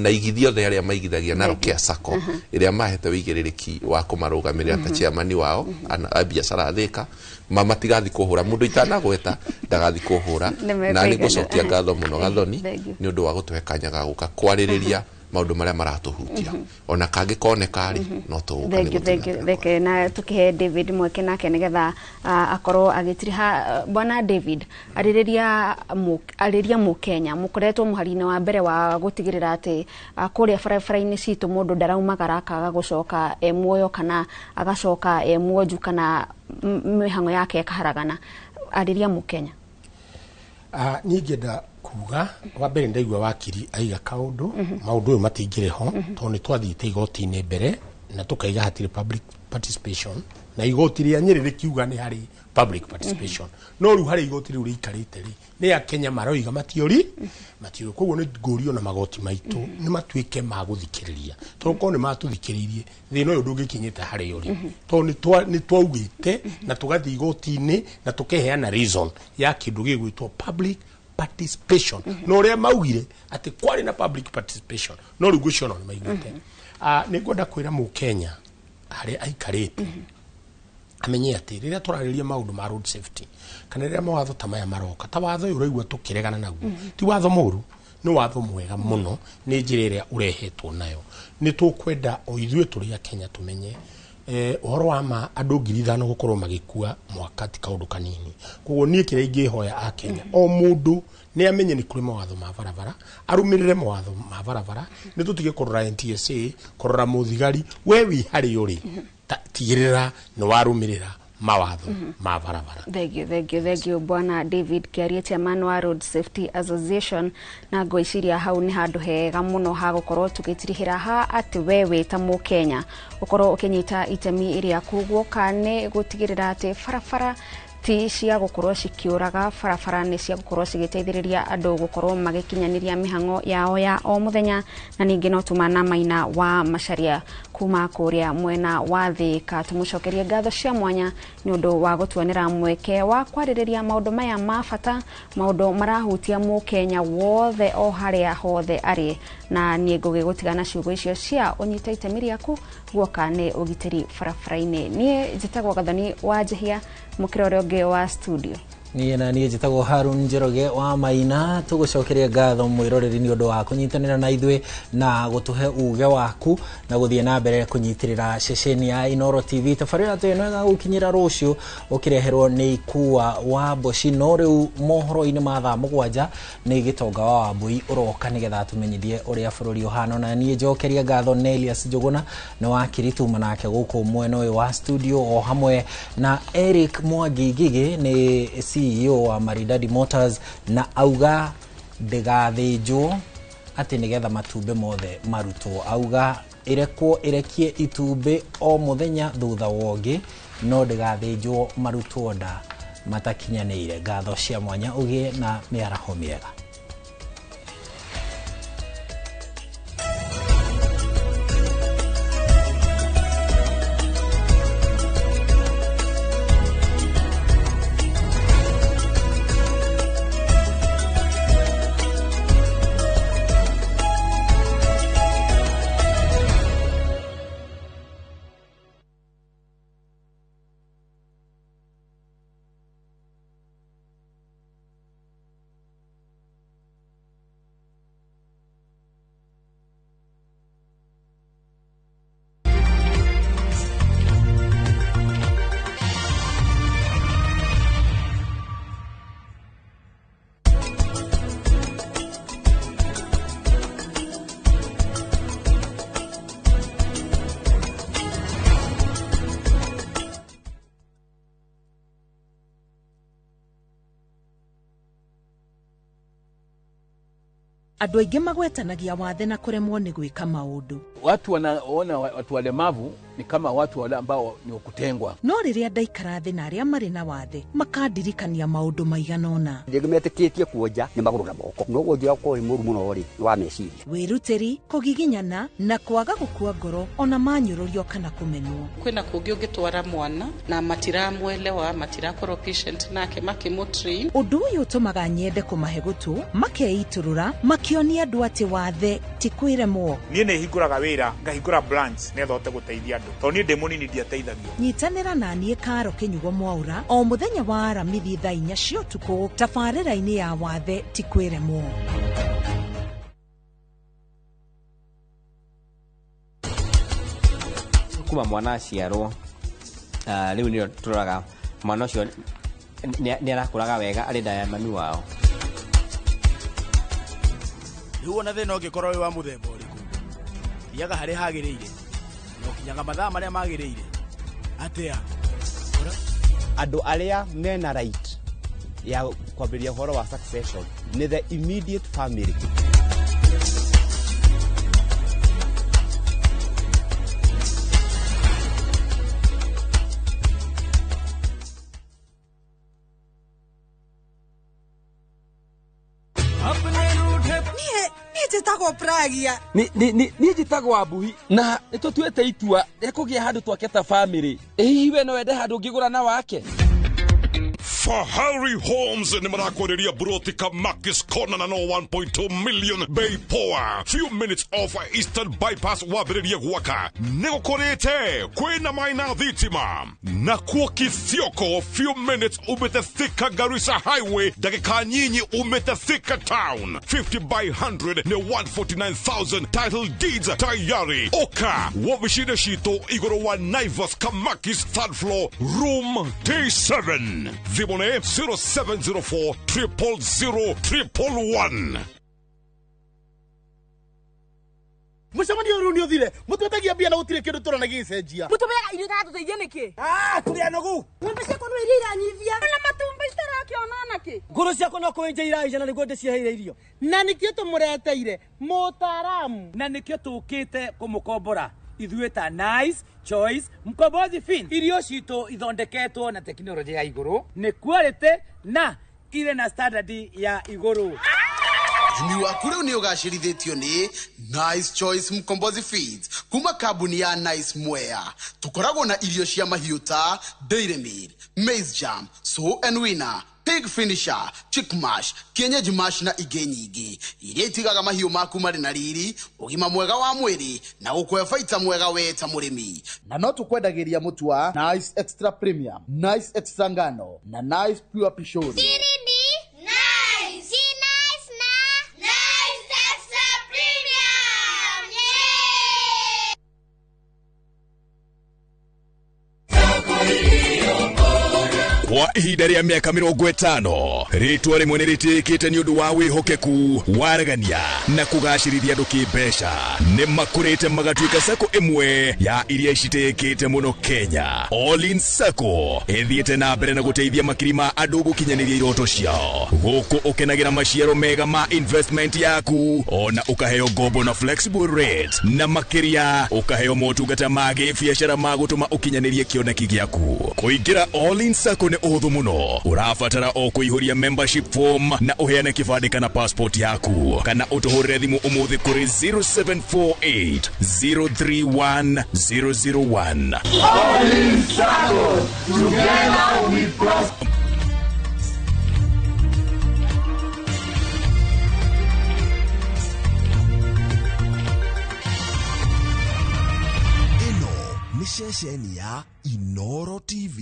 Speaker 3: Na igithia othe arĩa maigithagia na Rokea Sacco ĩrĩa mahete wĩigĩrĩrĩki wa kũmarũgamĩrĩra ta chairman wao a biacara Thĩka, ma matigathi kũhũra mũndũ itanagweta, ndagathi kũhũra.
Speaker 2: Nĩ
Speaker 3: Na nĩ
Speaker 2: mekũigana.
Speaker 3: ngũcokia ngatho mũno, Gathoni,
Speaker 2: Thank you.
Speaker 3: nĩ ũndũ wa gũtũhe kanya ga gũka kwarĩrĩria maũndũ marĩa maratũhutia. Ona kangĩkoneka rĩ, no tũgũka.
Speaker 2: Thank you, thank you. Reke na tukihe David mweke nake nigetha akorwo agĩtiriha. Bwana David, arĩrĩria mũkenya mũkoretwo mũhari-inĩ wa mbere wa gũtigĩrĩra atĩ kũrĩa barabara-inĩ citũ mũndũ ndaraumagara akaga gũcoka e muoyo kana agacoka e muonju kana mĩhang'o yake ĩkaharagana. Arĩria mũkenya.
Speaker 1: Niĩ ingĩenda kuga wa mbere, ndaigua wakiri aiga kaũndũ, maũndũ ũyũ matingĩrĩ ho tondũ nĩ twathiĩte igoti-inĩ mbere na tũkaiga hatirĩ public participation, na igoti rĩa Nyĩrĩ rĩkiuga nĩ harĩ public participation. No rĩu harĩ igoti rĩu rĩikarĩte rĩ, nĩ akenya maroiga matiũri matiũĩ. Koguo nĩ ngũrio na magoti maitũ nĩ matuĩke ma gũthikĩrĩria, tondũ korwo nĩ matũthikĩrĩirie, thĩna ũyũ ndũngĩkinyĩte harĩa ũrĩ, tondũ nĩ twaugĩte na tũgathiĩ igoti-inĩ na tũkeheana reason ya kĩndũ gĩgwĩtwo public participation, na ũrĩa maugire atĩ kwarĩ na public participation, no rĩu ngwĩciria nĩ maiguĩte. Nĩ ngwenda kwĩra mũkenya harĩa aikarĩte amenye atĩ rĩrĩa tũrarĩria maũndũ ma road safety kana rĩrĩa mawatho ta maya maroka, ta watho ũyũ ũraigua tũkĩregana naguo, ti watho mũru, nĩ watho mwega mũno nĩ njĩra ĩrĩa ũrehetwo nayo. Nĩ tũkwenda o ithuĩ tũrĩ a Kenya tũmenye ũhoro wa ma andũ 5,000 gũkorwo magĩkua mwaka ti kaũndũ kanini. Koguo niĩ kĩrĩa ingĩhoya a Kenya, o mũndũ nĩ amenye nĩ kũrĩ mawatho ma barabara, arũmĩrĩre mawatho ma barabara. Nĩ tũtige kũrora NTSA, kũrora mũthigari. We wĩ harĩa ũrĩ, tigĩrĩra nĩ warũmĩrĩra mawatho ma barabara.
Speaker 2: Thank you, thank you, thank you, Bwana David Kiarie, chairman wa Road Safety Association. Na ngwĩciria hau nĩ handũ hega mũno ha gũkorwo tũgĩtirihĩra ha atĩ we wĩ ta mũkenya ũkorwo ũkĩnyita itemi rĩaku guoka nĩ gũtigĩrĩra atĩ barabara Ti cia gũkorwo cikiũraga barabara, nĩ cia gũkorwo cigĩteithĩrĩria andũ gũkorwo magĩkinyanĩria mĩhang'o yao ya o mũthenya. Na ningĩ no tuma na Maina wa Macharia kuma kũrĩa mwena wa Thĩka, tũmũcokerie ngatho cia mwanya nĩ ũndũ wa gũtuonera mweke wa kwarĩrĩria maũndũ maya ma bata, maũndũ marahutia mũkenya wothe o harĩa hothe arĩ. Na niĩ ngũgĩgũtiga na ciugo icio cia ũnyite itemi rĩaku guoka nĩ ũgitĩri barabara-inĩ. Niĩ njĩtagwo Gathoni wa Njehia, mũkĩra ũrĩa ũngĩ wa studio.
Speaker 4: Niĩ na niĩ njĩtagwo Harun Njoroge wa Maina. Tũgũcokeria ngatho mwĩroreri nĩ ũndũ wa kũnyitanĩra na ithuĩ na gũtũhe uge waku na gũthiĩ na mbere kũnyitĩrĩra ceceni ya Inooro TV. Tabarĩra ta ĩno ĩgagũkinyĩra rũciũ ũkĩreherwo nĩ Ikua wa Mboci. No rĩu mohoro-inĩ ma thaa 7 nĩ Gĩtonga wa Wambui ũroka nĩgetha atũmenyithie ũrĩa bũrũri ũhana. Na niĩ njokeria ngatho Nelius Njũgũna nĩ wakiri tuma nake gũkũ mwena ũyũ wa studio, o hamwe na Eric Mwangi Ngigĩ nĩ CEO wa Maridadi Motors, na auga ndĩgathĩnjwo atĩ nĩgetha matumbĩ mothe marutwo. Auga ĩrekwo ĩrekie itumbĩ o mũthenya thutha wa ũngĩ, no ndĩgathĩnjwo marutwo nda matakinyanĩire. Ngatho cia mwanya, ũgĩe na mĩaraho mĩega.
Speaker 17: Andũ aingĩ magwetanagia wathe na kũremwo nĩ gwĩka maũndũ.
Speaker 8: Watu wanaona watu walemavu ni kama watu wale ambao ni wakutengwa.
Speaker 17: No rĩrĩa ndaikara thĩ na arĩa marĩ na wathe makandirikania maũndũ maigana ũna.
Speaker 18: Rĩngĩ metĩkĩtie kuonja nĩ magũrũ na moko, no wonjia ũkorwo wĩ mũru mũno rĩ nĩ wa meciria.
Speaker 17: Wĩrutĩri, kũgiginyana na kwaga gũkua ngoro ona manyũrũrio kana kũmenwo.
Speaker 19: Kwĩna kũngĩ ũngĩtwara mwana na matiramwelewa, matirakorwo patient nake makĩmũtrain.
Speaker 17: Ũndũ ũyũ ũtũmaga nyende kũmahe gũtũ, makeitũrũra, makĩonia andũ atĩ wathe ti kwĩremwo.
Speaker 20: Niĩ nĩ hingũraga wĩra, ngahingũra branch nĩgetha hote gũteithia andũ, tondũ niĩ ndĩ mũnini ndiateithagio.
Speaker 17: Nyitanĩra na niĩ Karo Kĩnyugo Mwaura o mũthenya wa Aramithi thaa 4 cia ũtukũ tabarĩra-inĩ ya wathe ti kwĩremwo.
Speaker 21: Kuma mwana aciarwo, rĩu nĩyo tũroraga mwana ũcio nĩ arakũraga wega arĩ nda ya mami wao.
Speaker 9: Rĩu ona thĩna ũngĩkorwo wĩ wa mũthemba ũrĩkũ, thiaga harĩa hagĩrĩire na ũkinyaga mathaa marĩa magĩrĩire. Atĩa
Speaker 22: andũ arĩa mena right ya kwambĩrĩria ũhoro wa succession nĩ the immediate family.
Speaker 7: Njĩtagwo Pragia.
Speaker 8: Niĩ njĩtagwo Ambuhi na nĩtũtuĩte itua rĩa kũgĩa handũ twake ta bamĩrĩ. Ĩ hihi we no wende handũ ũngĩgũra na wake?
Speaker 23: Fahari Homes ni marakwĩrĩria broti Kamakis Corner na no 1.2 million bei poa. Few minutes off Eastern Bypass wambĩrĩrie gwaka. Nĩgũkũrĩte kwĩna maĩ na thitima. Na kuo Kithioko few minutes umĩte Thika Garissa Highway, ndagĩka nyinyi umĩte Thika Town. 50 by 100 nĩ 149,000 title deeds tayari. Oka wobici-inĩ citũ igũrũ wa Naivas Kamakis third floor room T7. Thimũ nĩ 0704 000 111.
Speaker 24: Mũcemanio ũyũ nĩ ũthire, mũtwetagia mbia na gũtirĩ kĩndũ tũrona gĩgĩcenjia.
Speaker 7: Mũtũmĩaga irio itaratũteithia nĩkĩ?
Speaker 24: Tũrĩ anogu.
Speaker 7: Ng'ombe ciakwa no iria iranyivia. Na matumbĩ itarakĩona nakĩ?
Speaker 25: Ngũrũ ciakwa no kũenja iraenja na nĩguo ndĩciheire irio.
Speaker 24: Na nĩkĩo tũmũreteire mũtaaramu.
Speaker 8: Na nĩkĩo tũkĩte kũmũkombora.
Speaker 10: Ithuĩ ta Nice Choice Mkombozi Fin, irio citũ ithondeketwo na tekinoronjĩ ya igũrũ, nĩ quality na irĩ na standard ya igũrũ.
Speaker 11: Ũrĩmi waku rĩu nĩ ũgacĩrithĩtio nĩ Nice Choice Mkombozi Feeds kuma kambuni ya Nice Mwea. Tũkoragwo na irio cia mahiũ ta Dairy Meal, Maize Jam, Sow and Winner, Pig Finisher, Chick Mash, Kienyeji Mash na ingĩ nyingĩ iria itigaga mahiũ maku marĩ na riri, ũgima mwega wa mwĩrĩ na gũkũhe baita mwega we ta mũrĩmi.
Speaker 24: Na no tũkwendagĩria mũtu wa Nice Extra Premium, Nice Extra Ngano na Nice Pure Pishori.
Speaker 12: Siri ni nice. Si nice na Nice Extra Premium. Yeah!
Speaker 23: Kwa ihinda rĩa mĩaka 50 rĩtwa rĩmwe nĩ rĩtĩĩkĩte nĩ ũndũ wa wĩhokeku, waragania na kũgacĩrithia andũ kĩmbeca. Nĩ makũrĩte magatuĩka sacco ĩmwe ya iria citĩĩkĩte mũno Kenya. All-in Sacco ĩthiĩte na mbere na gũteithia makiri ma andũ gũkinyanĩria iroto ciao, gũkũ ũkenagĩra maciaro mega ma investment yaku, ona ũkaheo ngombo na flexible rate, na makĩria ũkaheo motungata ma gĩbiacara ma gũtũma ũkinyanĩrie kĩoneki gĩaku. Kũingĩra All-in Sacco nĩ ũhũthũ mũno, ũrabatara o kũihũria membership form na ũheane kĩbandĩ kana passport yaku, kana ũtũhũrĩre thimũ ũmũthĩ kũrĩ 0748 031 001.
Speaker 13: All-in Sacco, together we prosper.
Speaker 15: Ĩno nĩ ceceni ya Inoro TV.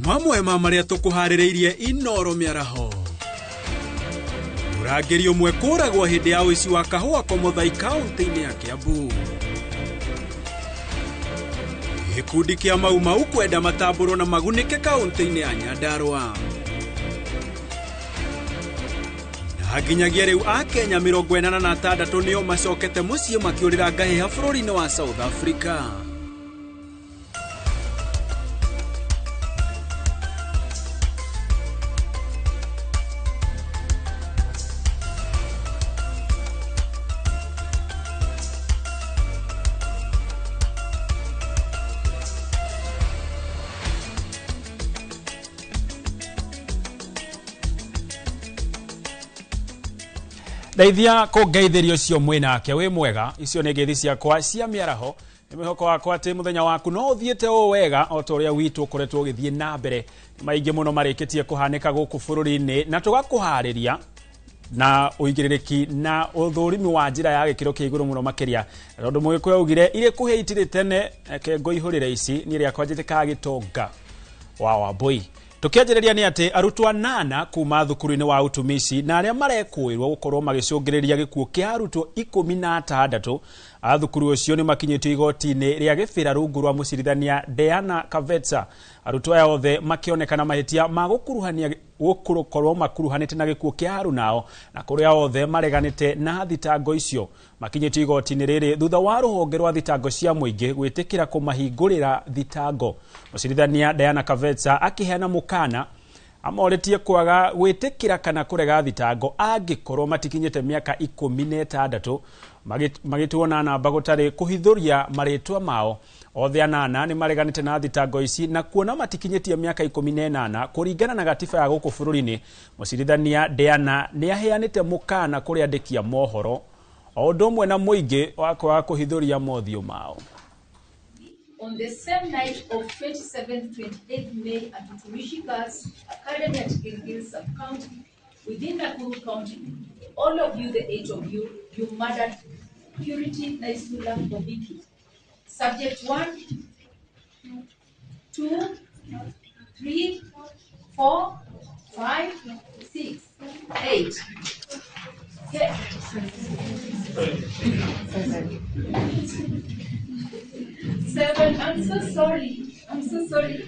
Speaker 26: Mamwe ma marĩa tũkũharĩrĩirie Inoro mĩaraho. Mũrangĩri ũmwe kũragwo hĩndĩ ya ũici wa kahũa Komothai kaũntĩ-inĩ ya Kiambu. Gĩkundi kĩa Mau Mau kwenda matambũrwo na magunĩke kaũntĩ-inĩ ya Nyandarua. Na nginyagia rĩu Akenya 86 nĩo macokete mũciĩ makĩũrĩra ngahĩha bũrũri-inĩ wa South Africa. Ndeithia kũngeithĩria ũcio mwĩnake wĩ mwega. Icio nĩ ngeithi ciakwa cia mĩaraho. Nĩ mwĩhoko wakwa atĩ mũthenya waku no ũthiĩte o wega o ta ũrĩa witũ ũkoretwo ũgĩthiĩ na mbere. Maingĩ mũno marĩkĩtie kũhanĩka gũkũ bũrũri-inĩ na tũgakũharĩria na ũigĩrĩrĩki na ũthũrimi wa njĩra ya gĩkĩro kĩa igũrũ mũno makĩria. Tondũ Mũgĩkũyũ augire irĩ kũhĩa itirĩ tene, reke ngũihũrĩre ici niĩ rĩakwa njĩtĩkaga gĩtonga wa Wambũi. Tukianjĩrĩria nĩ atĩ arutwo 8 kuma thukuru-inĩ wa utumishi na arĩa marekũĩrwo gũkorwo magĩcũngĩrĩria gĩkuũ kĩa arutwo 16 a thukuru ũcio nĩ makinyĩtio igoti-inĩ rĩa gĩbĩra rungu rwa mũcirithania Diana Kavetsa. Arutwo aya othe makĩonekana mahĩtia ma gũkuruhania gũkorwo makuruhanĩte na gĩkuũ kĩa arunao na kũrĩa othe mareganĩte na thitango icio. Makinyĩtio igoti-inĩ rĩrĩ thutha wa rũhonge rwa thitango cia mũingĩ gwĩtĩkĩra kũmahingũrĩra thitango. Mũcirithania Diana Kavetsa akĩheana mũkana amorĩtie kwaga gwĩtĩkĩra kana kũrega thitango angĩkorwo matikinyĩte mĩaka 16, magĩtuo na namba gũtarĩ kũhithũria marĩtwa mao. Othe 8 nĩ mareganĩte na thitango ici na kuona matikinyĩtie mĩaka 18 kũringana na gatiba ya gũkũ bũrũri-inĩ. Mũcirithania Diana nĩ aheanĩte mũkana kũrĩ andĩki a mohoro o ũndũ ũmwe na mũingĩ wa kwaga kũhithũria mothiũ mao.
Speaker 27: On the same night of 27-28 May at Utumishi Girls Academy at Gilgil Sub-County within Nakuru County, all of you, the 8 of you, you murdered Purity Naisula Obiki. Subject 1, 2, 3, 4, 5, 6, 8. Okay. 7. I'm so sorry. I'm so sorry.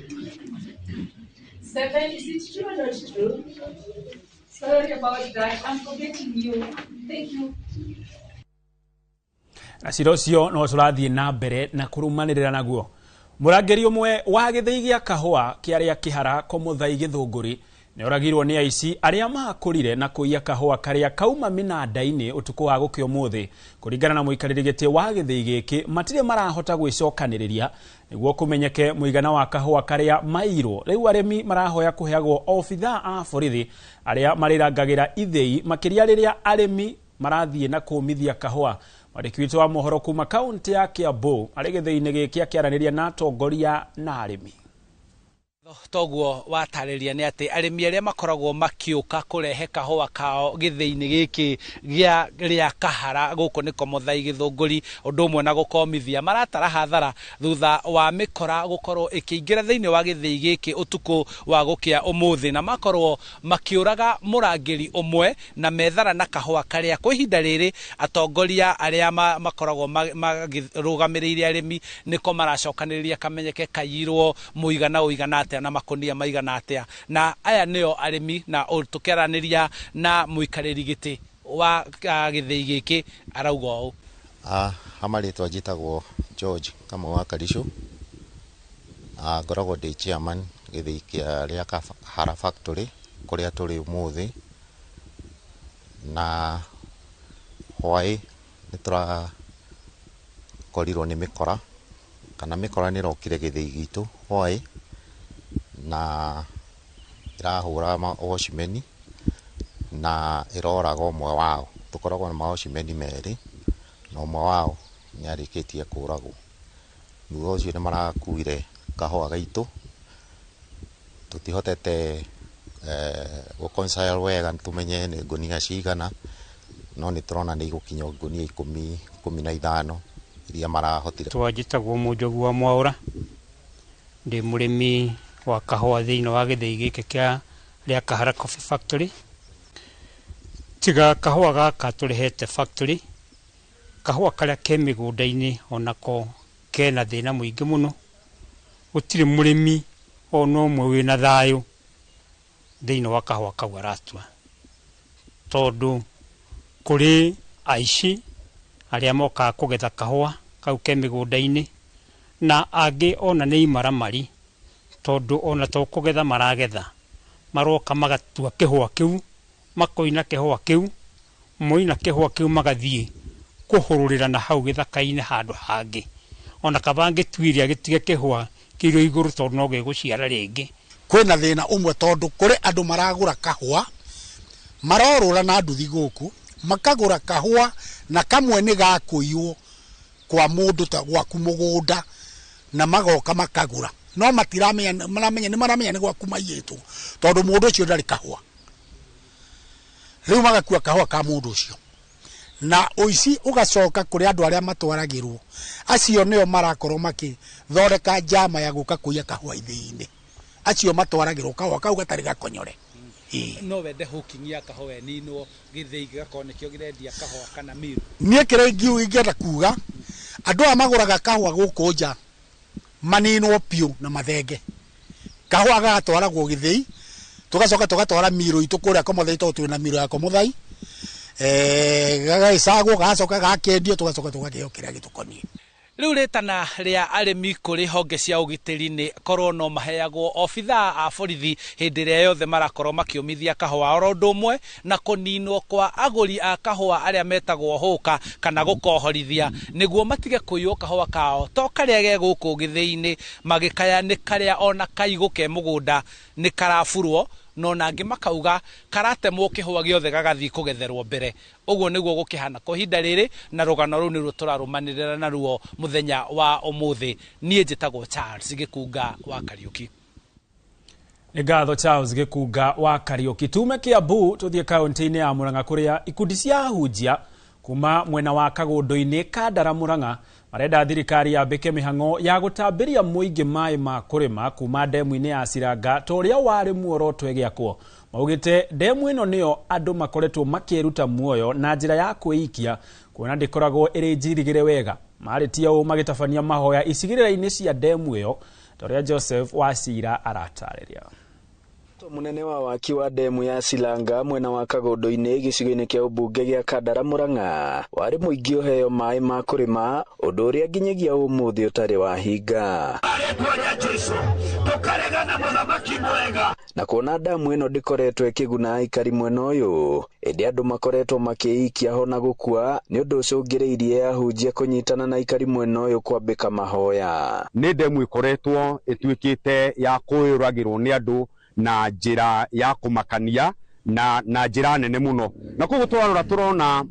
Speaker 27: 7. Is it true or not true? Sorry about that. I'm forgetting you. Thank you.
Speaker 26: Na cira ũcio no tũrathiĩ na mbere na kũrũmanĩrĩra naguo. Mũrangĩri ũmwe wa gĩthĩi gĩa kahũa kĩarĩa kĩhara Komuthai Gĩthũngũri nĩoragirwo nĩ aici arĩa makũrire na kũiya kahũa karĩa kauma mĩnanda-inĩ ũtukũ wa gũkĩa ũmũthĩ. Kũringana na mũikarĩri gĩtĩ wa gĩthĩi gĩkĩ, matirĩ marahota gwĩcokanĩrĩria nĩguo kũmenyeke mũigana wa kahũa karĩa mairwo. Rĩu arĩmi marahoya kũheagwo obithaa a borithi arĩa marĩrangagĩra ithĩi, makĩria rĩrĩa arĩmi marathiĩ na kũmithia kahũa. Mwandĩki witũ wa mohoro kuma kaunti ya Kiambu arĩ gĩthĩi-inĩ gĩkĩ akĩaranĩria na atongoria na arĩmi.
Speaker 10: Toguo watarĩria nĩ atĩ arĩmi arĩa makoragwo makĩũka kũrehe kahũa kao gĩthĩi-inĩ gĩkĩ gĩa rĩa Kahara gũkũ nĩ Komuthai Gĩthũngũri, ũndũ ũmwe na gũkomithia, maratara hathara thutha wa mĩkora gũkorwo ĩkĩingĩra thĩinĩ wa gĩthĩi gĩkĩ ũtukũ wa gũkĩa ũmũthĩ, na makorwo makĩũraga mũrangĩri ũmwe na methara na kahũa karĩa. Kwa ihinda rĩrĩ atongoria arĩa makoragwo makĩrũgamĩrĩire arĩmi nĩko maracokanĩrĩria kamenyeke kaiyirwo mũigana ũigana atĩa na makonia maigana atĩa. Na aya nĩo arĩmi, na tũkĩaranĩria na mũikarĩri gĩtĩ wa gĩthĩi gĩkĩ arauga ũũ.
Speaker 1: Ha marĩtwa njĩtagwo George Kamau wa Karisũ. Ngoragwo ndĩ chairman gĩthĩi kĩa rĩa Kahara Factory kũrĩa tũrĩ ũmũthĩ. Na hwaĩ nĩ tũrakorirwo nĩ mĩkora, kana mĩkora nĩ ĩrokire gĩthĩi gitũ hwaĩ na ĩrahũra watchman na ĩroraga ũmwe wao. Tũkoragwo na mawatchman merĩ na ũmwe wao nĩ arĩkĩtie kũragwo. Thutha ũcio nĩ marakuire kahũa gaitũ. Tũtihotete gũ-reconcile wega tũmenye nĩ ngũnia cigana, no nĩ tũrona nĩ igũkinya ngũnia 15 iria marahotire.
Speaker 2: Twanjĩtagwo Mũnjogu wa Mwaũra, ndĩ mũrĩmi wa kahũa thĩinĩ wa gĩthĩi gĩkĩ kĩa rĩa Kahara Coffee Factory. Tiga kahũa gaka tũrehete factory, kahũa karĩa ke mĩgũnda-inĩ onako kena thĩna mũingĩ mũno. Gũtirĩ mũrĩmi ona ũmwe wĩna thayũ thĩinĩ wa kahũa kau aratua, tondũ kũrĩ aici arĩa mokaga kũgetha kahũa kau ke mĩgũnda-inĩ, na angĩ ona nĩ imaramari, tondũ ona to kũgetha maragetha, maroka magatua kĩhũa kĩu, makoina kĩhũa kĩu, moina kĩhũa kĩu magathiĩ kũhũrũrĩra na hau gĩthaka-inĩ handũ hangĩ. Ona kaba angĩtuiria gĩtige kĩhũa kĩrĩ igũrũ tondũ no gĩgũciara rĩngĩ.
Speaker 11: Kwĩna thĩna ũmwe tondũ kũrĩ andũ maragũra kahũa, marorũra na nduthi gũkũ, makagũra kahũa na kamwe nĩ gakũiywo kwa mũndũ ta gwaku mũgũnda, na magoka makagũra, no matiramenya, maramenya nĩ maramenya nĩ gwaku maiyĩtwo tondũ mũndũ ũcio ndarĩ kahũa. Rĩu magakua kahũa ka mũndũ ũcio, na ũici ũgacoka kũrĩ andũ arĩa matwaragĩrwo. Acio nĩo marakorwo makĩthondeka njama ya gũka kũiya kahũa ithĩi-inĩ. Acio matwaragĩrwo kahũa kau gatarĩ gakonyore.
Speaker 10: No wende hooking ya kahũa ĩninwo gĩthĩi gĩgakorwo nĩkĩo kĩrendia kahũa kana miru?
Speaker 11: Niĩ kĩrĩa ingĩenda kuga, andũ aya magũraga kahũa gũkũ nja maninwo piũ na mathenge. Kahũa gagatwaragwo gĩthĩi, tũgacoka tũgatwara miru itũ kũrĩa Komuthai tondũ twĩna miru ya Komuthai. Gagagĩcagwo, gagacoka gakendio, tũgacoka tũgakĩheo kĩrĩa gĩtũkoniĩ.
Speaker 10: Rĩu rĩtana rĩa arĩmi kũrĩ honge cia ũgitĩri nĩ korwo no maheagwo obithaa a borithi hĩndĩ ĩrĩa yothe marakorwo makĩũmithia kahũa, oro ũndũ ũmwe na kũninwo kwa agũri a kahũa arĩa metagwo hũka kana gũkohorithia nĩguo matige kũiywo kahũa kao to karĩa ge gũkũ gĩthĩi-inĩ, magĩkaya nĩ karĩa ona kaigũ ke mũgũnda nĩ karaburwo, no nangĩ makauga karatemwo kĩhũa gĩothe gagathiĩ kũgetherwo mbere. Ũguo nĩguo gũkĩhana kwa ihinda rĩrĩ, na rũgano rũu nĩruo tũrarũmanĩrĩra naruo mũthenya wa ũmũthĩ. Niĩ njĩtagwo Charles Gĩkunga wa Kariũki.
Speaker 26: Nĩ ngatho Charles Gĩkunga wa Kariũki. Tume Kiambu tũthiĩ kaunti-inĩ ya Murang'a kũrĩa ikundi cia ahunjia kuma mwena wa Kagũndũ-inĩ Kandara Murang'a marenda thirikari yambĩke mĩhang'o ya gũtambĩria mũingĩ maĩ ma kũrĩma kuma ndemu-inĩ ya Ciranga ta ũrĩa warĩ muoroto ĩgĩakwo. Maugĩte ndemu ĩno nĩyo andũ makoretwo makĩruta muoyo na njĩra ya kwĩikia kuona ndĩkoragwo ĩrĩ njirigĩre wega. Marĩtie ũũ magĩtabania mahoya icigĩrĩra-inĩ cia ndemu ĩyo ta ũrĩa Joseph Wacira aratarĩria.
Speaker 3: Munene wa waki wa ndemu ya Silanga mwena wa Kagondu-inĩ gĩcigo-inĩ kĩa ũmbunge gĩa Kandara Murang'a warĩ mũingĩ ũheo maĩ ma kũrĩma ũndũ ũrĩa nginyagia ũmũthĩ ũtarĩ wahinga. Na kuona ndamu ĩno ndĩkoretwo ĩkĩguna aikari mwena ũyũ ĩndĩ andũ makoretwo makĩikia ho na gũkua nĩ ũndũ ũcũngĩrĩirie ahunjia kũnyitana na aikari mwena ũyũ kwambĩka mahoya.
Speaker 4: Nĩ ndemu ĩkoretwo ĩtuĩkĩte ya kũyũragĩrwo nĩ andũ na njĩra ya kũmakania na njĩra nene mũno, na koguo twarora tũrona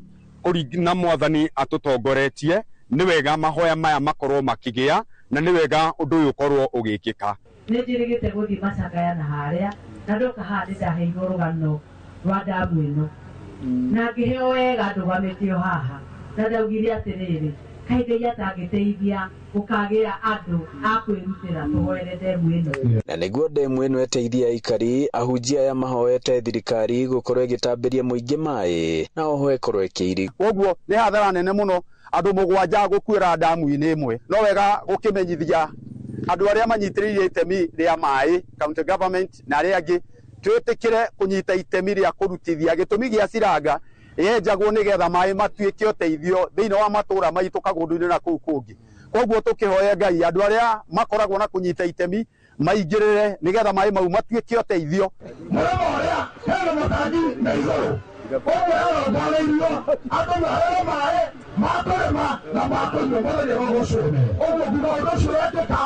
Speaker 4: na mwathani atũtongoretie nĩ wega mahoya maya makorwo makĩgĩa na nĩ wega ũndũ ũyũ ũkorwo ũgĩkĩka.
Speaker 5: Nĩ njĩrĩgĩte gũthiĩ macakaya na harĩa na ndoka haha nĩ ndaheirwo rũgano rwa ndamu ĩno na ngĩheo wega ndũgamĩte o haha na ndaugire atĩrĩrĩ, kaĩ Ngai atangĩteithia gũkagĩa andũ a kwĩrutĩra tũhoere ndemu ĩno.
Speaker 3: Na nĩguo ndemu ĩno ĩteithie aikari, ahunjia aya mahoete thirikari gũkorwo ĩgĩtambĩria mũingĩ maĩ na oho ĩkorwo ĩkĩiri.
Speaker 6: Koguo nĩ hathara nene mũno andũ mũgwanja gũkuĩra ndamu-inĩ ĩmwe. No wega gũkĩmenyithia andũ arĩa manyitĩrĩire itemi rĩa maĩ, county government na arĩa angĩ, twĩtĩkĩre kũnyita itemi rĩa kũrutithia gĩtũmi gĩa Silanga yenjagwo nĩgetha maĩ matuĩke ũteithio thĩinĩ wa matũra maitũ Kagondu-inĩ na kũu kũngĩ. Koguo tũkĩhoe Ngai andũ arĩa makoragwo na kũnyita itemi maingĩrĩre nĩgetha maĩ mau matuĩke ũteithio.
Speaker 13: Mũrĩmo ũrĩa hena matangi me igũrũ, ũguo yarongoreirio andũ maheo maĩ ma kũrĩma na ma kũnyua mũthenya wa rũciũ. Ũguo nginya ũndũ ũcio wekĩka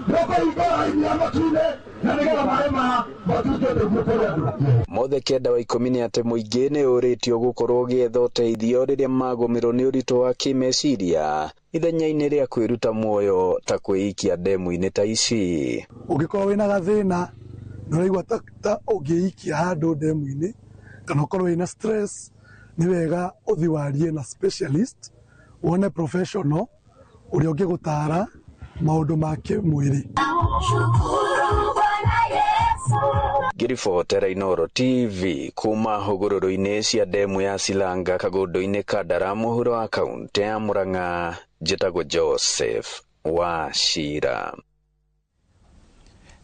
Speaker 13: nĩũkũhingũra iria matu-inĩ na nĩgetha maĩ maya matuĩke ũteithio kũrĩ andũ.
Speaker 3: Mothe 9 wa 10 nĩ atĩ mũingĩ nĩ ũrĩtio gũkorwo ũgĩetha ũteithio rĩrĩa magũmĩrwo nĩ ũritũ wa kĩmeciria ithenya-inĩ rĩa kwĩruta muoyo ta kwĩikia ndemu-inĩ ta ici.
Speaker 14: Ũngĩkorwo wĩna gathĩna na ũraigua ta ũngĩikia handũ ndemu-inĩ kana ũkorwo wĩna stress, nĩ wega ũthiĩ warie na specialist, wone professional ũrĩa ũngĩgũtara maũndũ ma kĩmwĩrĩ.
Speaker 3: Ngĩribotera Inooro TV kuma hũgũrũrũ-inĩ cia ndemu ya Silanga Kagondu-inĩ Kandara mũhuro wa kaũntĩ ya Murang'a, njĩtagwo Joseph Wacira.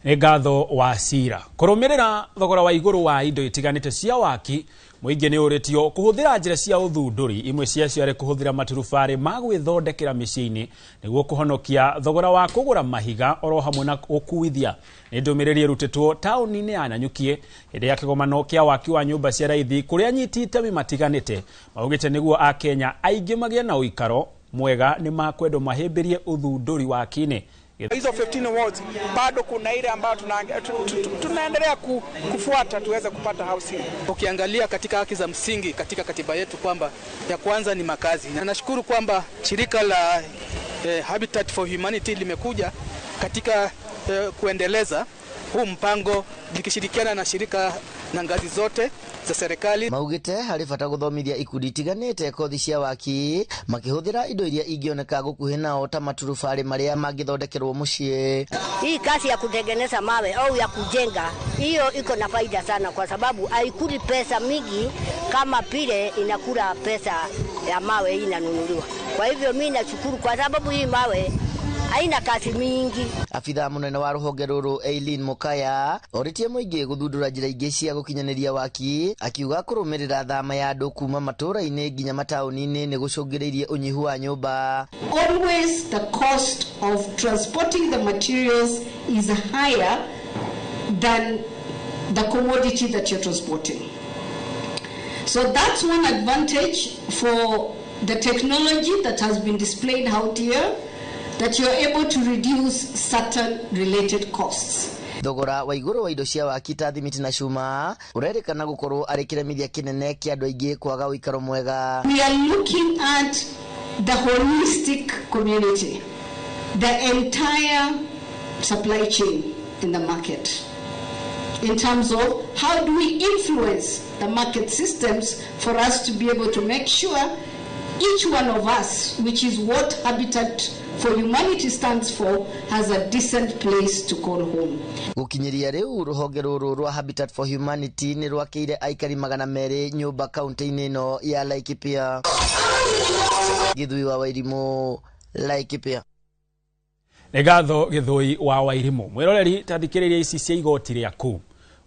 Speaker 26: Nĩ ngatho Wacira. Kũrũmĩrĩra thogora wa igũrũ wa indo itiganĩte cia waki, mũingĩ nĩ ũrĩtio kũhũthĩra njĩra cia ũthundũri, imwe ciacio arĩ kũhũthĩra maturubarĩ ma gwĩthondekera mĩciĩ-inĩ nĩguo kũhonokia thogora wa kũgũra mahiga oro hamwe na gũkuithia. Nĩ ndũmĩrĩri ĩrutĩtwo taũni-inĩ ya Nanyuki hĩndĩ ya kĩgomano kĩa waki wa nyũmba cia raithi kũrĩa anyiti itemi matiganĩte maugĩte nĩguo Akenya aingĩ magĩe na ũikaro mwega nĩ makwendwo mahĩmbĩrie ũthundũri waki-inĩ.
Speaker 16: Hizo 15 wards bado kuna ile ambayo tunaendelea kufuata tuweze kupata housing.
Speaker 18: Ukiangalia katika haki za msingi katika katiba yetu kwamba ya kwanza ni makazi. Na nashukuru kwamba shirika la Habitat for Humanity limekuja katika kuendeleza huu mpango likishirikiana na shirika na ngazi zote za serikali.
Speaker 28: Maugite harĩ bata gũthomithia ikundi itiganĩte kothi cia waki makĩhũthĩra indo iria ingĩoneka gũkuhĩ nao ta maturubarĩ marĩa mangĩthondekerwo mũciĩ.
Speaker 29: Hii kazi ya kutengeneza mawe au ya kujenga hiyo iko na faida sana, kwa sababu haikuli pesa mingi kama pile inakula pesa ya mawe hii inanunuliwa. Kwa hivyo mimi nashukuru kwa sababu hii mawe haina kazi mingi.
Speaker 28: Afitha munene wa ruhonge ruru Eileen Mukaya oritie muingi guthundura njira ingi cia gukinyaniria waki, akiuga kurumirira thama ya andu kuma matura-ini nginya matauni-ini ni gucungiriirie unyihu wa nyumba.
Speaker 30: Always the cost of transporting the materials is higher than the commodity that you're transporting. So that's one advantage for the technology that has been displayed out here, that you're able to reduce certain related costs.
Speaker 28: Thogora wa igũrũ wa indo cia waki ta thimiti na cuma urerĩkana gũkorwo arĩ kĩremithia kĩnene kĩa andũ aingĩ kwaga ũikaro mwega.
Speaker 30: We are looking at the holistic community, the entire supply chain in the market, in terms of how do we influence the market systems for us to be able to make sure Each one of us, which is what Habitat for Humanity stands for, has a decent place to call home.
Speaker 28: Gukinyiria riu ruhonge ruru rwa Habitat for Humanity ni rwakiire aikari 200 nyumba kaunti-inĩ ĩno ya Laikipia. Githui wa Wairimu, Laikipia.
Speaker 26: Nĩ ngatho Githui wa Wairimu. Mwĩroreri ta thikĩrĩria ici cia igoti rĩaku.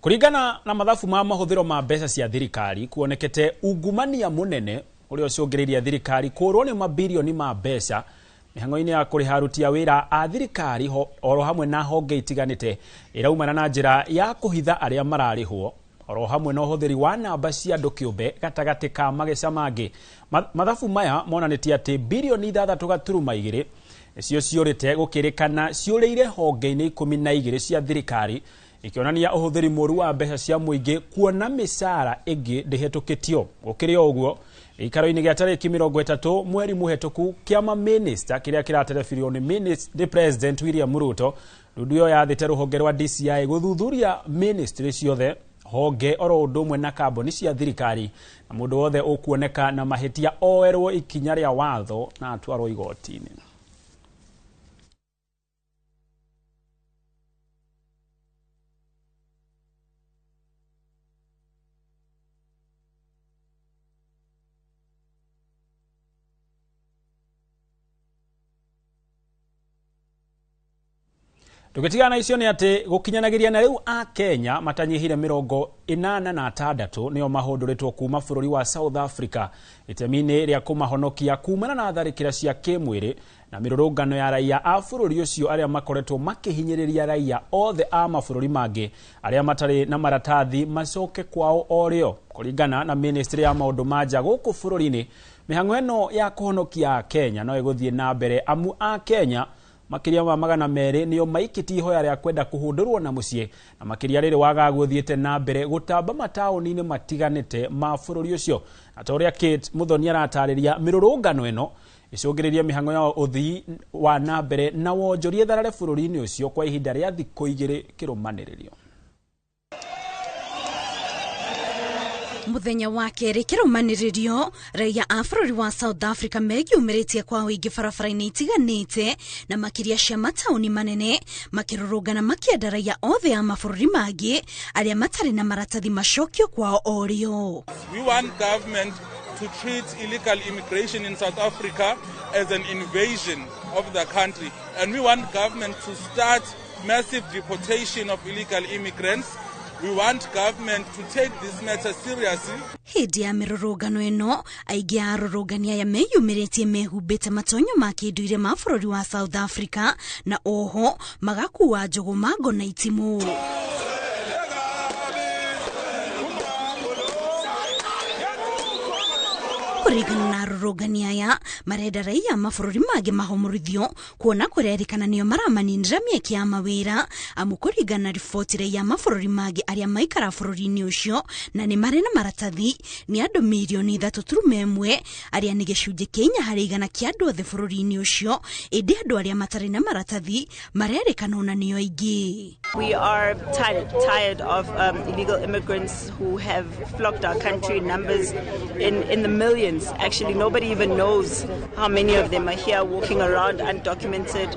Speaker 26: Kũringana na mathabu ma mahũthĩro ma mbeca cia thirikari kuonekete ungumania mũnene ũrĩa ũcũngĩrĩirie thirikari kũrwo nĩ mabirioni ma mbeca mĩhang'o-inĩ ya kũrĩha aruti a wĩra a thirikari oro hamwe na honge itiganĩte ĩraumana na njĩra ya kũhitha arĩa mararĩhwo oro hamwe na ũhũthĩri wa namba cia andũ kĩũmbe gatagatĩ ka mageca mangĩ. Mathabu maya monanĩtie atĩ birioni 6.2 nĩcio ciũrĩte gũkĩrĩkana ciũrĩire honge-inĩ 12 cia thirikari ikionania ũhũthĩri mũru wa mbeca cia mũingĩ kuona mĩcara ĩngĩ ndĩhetũkĩtio. Gũkĩrĩ o ũguo, gĩikaro-inĩ gĩa tarĩki 30 mweri mũhetũku kĩama minister kĩrĩa kĩraterebirio nĩ President William Ruto ndundu ĩyo yathĩte rũhonge rwa DCI gũthuthuria ministry ciothe honge oro ũndũ ũmwe na kambuni cia thirikari na mũndũ wothe ũkuoneka na mahĩtia oerwo ikinya rĩa watho na atwarwo igoti-inĩ. Tũgĩtigana icio nĩ atĩ gũkinyanagĩria na rĩu a Kenya matanyihire 86 nĩo mahũndũrĩtwo kuma bũrũri wa South Africa itemi-inĩ rĩa kũmahonokia kumana na tharĩkĩra cia kĩmwĩrĩ na mĩrũrũngano ya raia a bũrũri ũcio arĩa makoretwo makĩhinyĩrĩria raia othe a mabũrũri mangĩ arĩa matarĩ na maratathi macoke kwao o rĩo. Kũringana na ministry ya maũndũ ma nja gũkũ bũrũri-inĩ, mĩhang'o ĩno ya kũhonokia a Kenya no ĩgũthiĩ na mbere amu a Kenya makĩria ma 200 nĩo maikĩtie ihoya rĩa kwenda kũhũndũrwo na mũciĩ na makĩria rĩrĩ wagagu ũthiĩte na mbere gũtamba mataũni-inĩ matiganĩte ma bũrũri ũcio. Na ta ũrĩa Kate Muthoni aratarĩria, mĩrũrũngano ĩno ĩcũngĩrĩrie mĩhang'o ya ũthii wa na mbere na wonjoria tharare bũrũri-inĩ ũcio kwa ihinda rĩa thikũ 2 kĩrũmanĩrĩrio.
Speaker 7: Muthenya wa kerĩ kĩrũmanĩrĩrio, raia a bũrũri wa South Africa meyumĩrĩtie kwa ũingĩ barabara-inĩ itiganĩte na makĩria cia mataũni manene makĩrũrũngana makĩenda raia othe a mabũrũri mangĩ arĩa matarĩ na maratathi macokio kwao o rĩo.
Speaker 8: We want government to treat illegal immigration in South Africa as an invasion of the country, and we want government to start massive deportation of illegal immigrants. We want government to take this matter seriously.
Speaker 7: Hĩndĩ ya mĩrũrũngano ĩno, aingĩ a arũrũngani aya meyumĩrĩtie mehumbĩte matonyo ma kĩndũire ma bũrũri wa South Africa na oho magakua njũgũma, ngo na itimũ. Kũringana na arũrũngani aya, marenda raia mabũrũri mangĩ mahomorithio kuona kũrerĩkana nĩo maramaninĩra mĩeke ya mawĩra amu kũringana na riboti raia mabũrũri mangĩ arĩa maikara bũrũri-inĩ ũcio na nĩ marĩ na maratathi nĩ andũ mirioni 3.1 arĩa nĩ gĩcunjĩ kĩa 4 harĩ 100 kĩa andũ othe bũrũri-inĩ ũcio, ĩndĩ andũ arĩa matarĩ na maratathi marerĩkana ona nĩo aingĩ.
Speaker 9: We are tired of illegal immigrants who have flocked our country in numbers in the millions. Actually, nobody even knows how many of them are here walking around undocumented.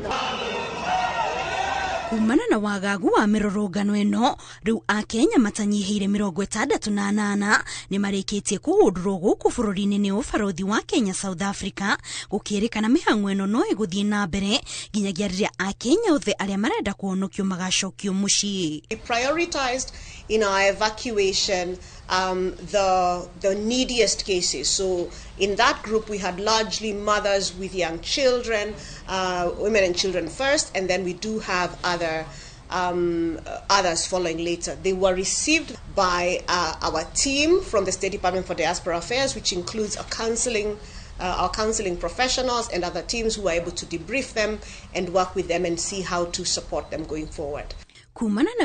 Speaker 7: Kumana na wagagu wa mĩrũrũngano ĩno, rĩu akenya matanyihĩire 68 nĩ marĩkĩtie kũhũndũrwo gũkũ bũrũri-inĩ nĩ ũbarũthi wa Kenya South Africa gũkĩrĩkana mĩhang'o ĩno no ĩgũthiĩ na mbere nginyagia rĩrĩa akenya othe arĩa marenda kũhonokio magacokio mũciĩ.
Speaker 17: We prioritized in our evacuation the neediest cases. So in that group we had largely mothers with young children, women and children first, and then we do have others following later. They were received by our team from the State Department for Diaspora Affairs, which includes our counseling professionals and other teams who are able to debrief them and work with them and see how to support them going forward.
Speaker 7: Kumana na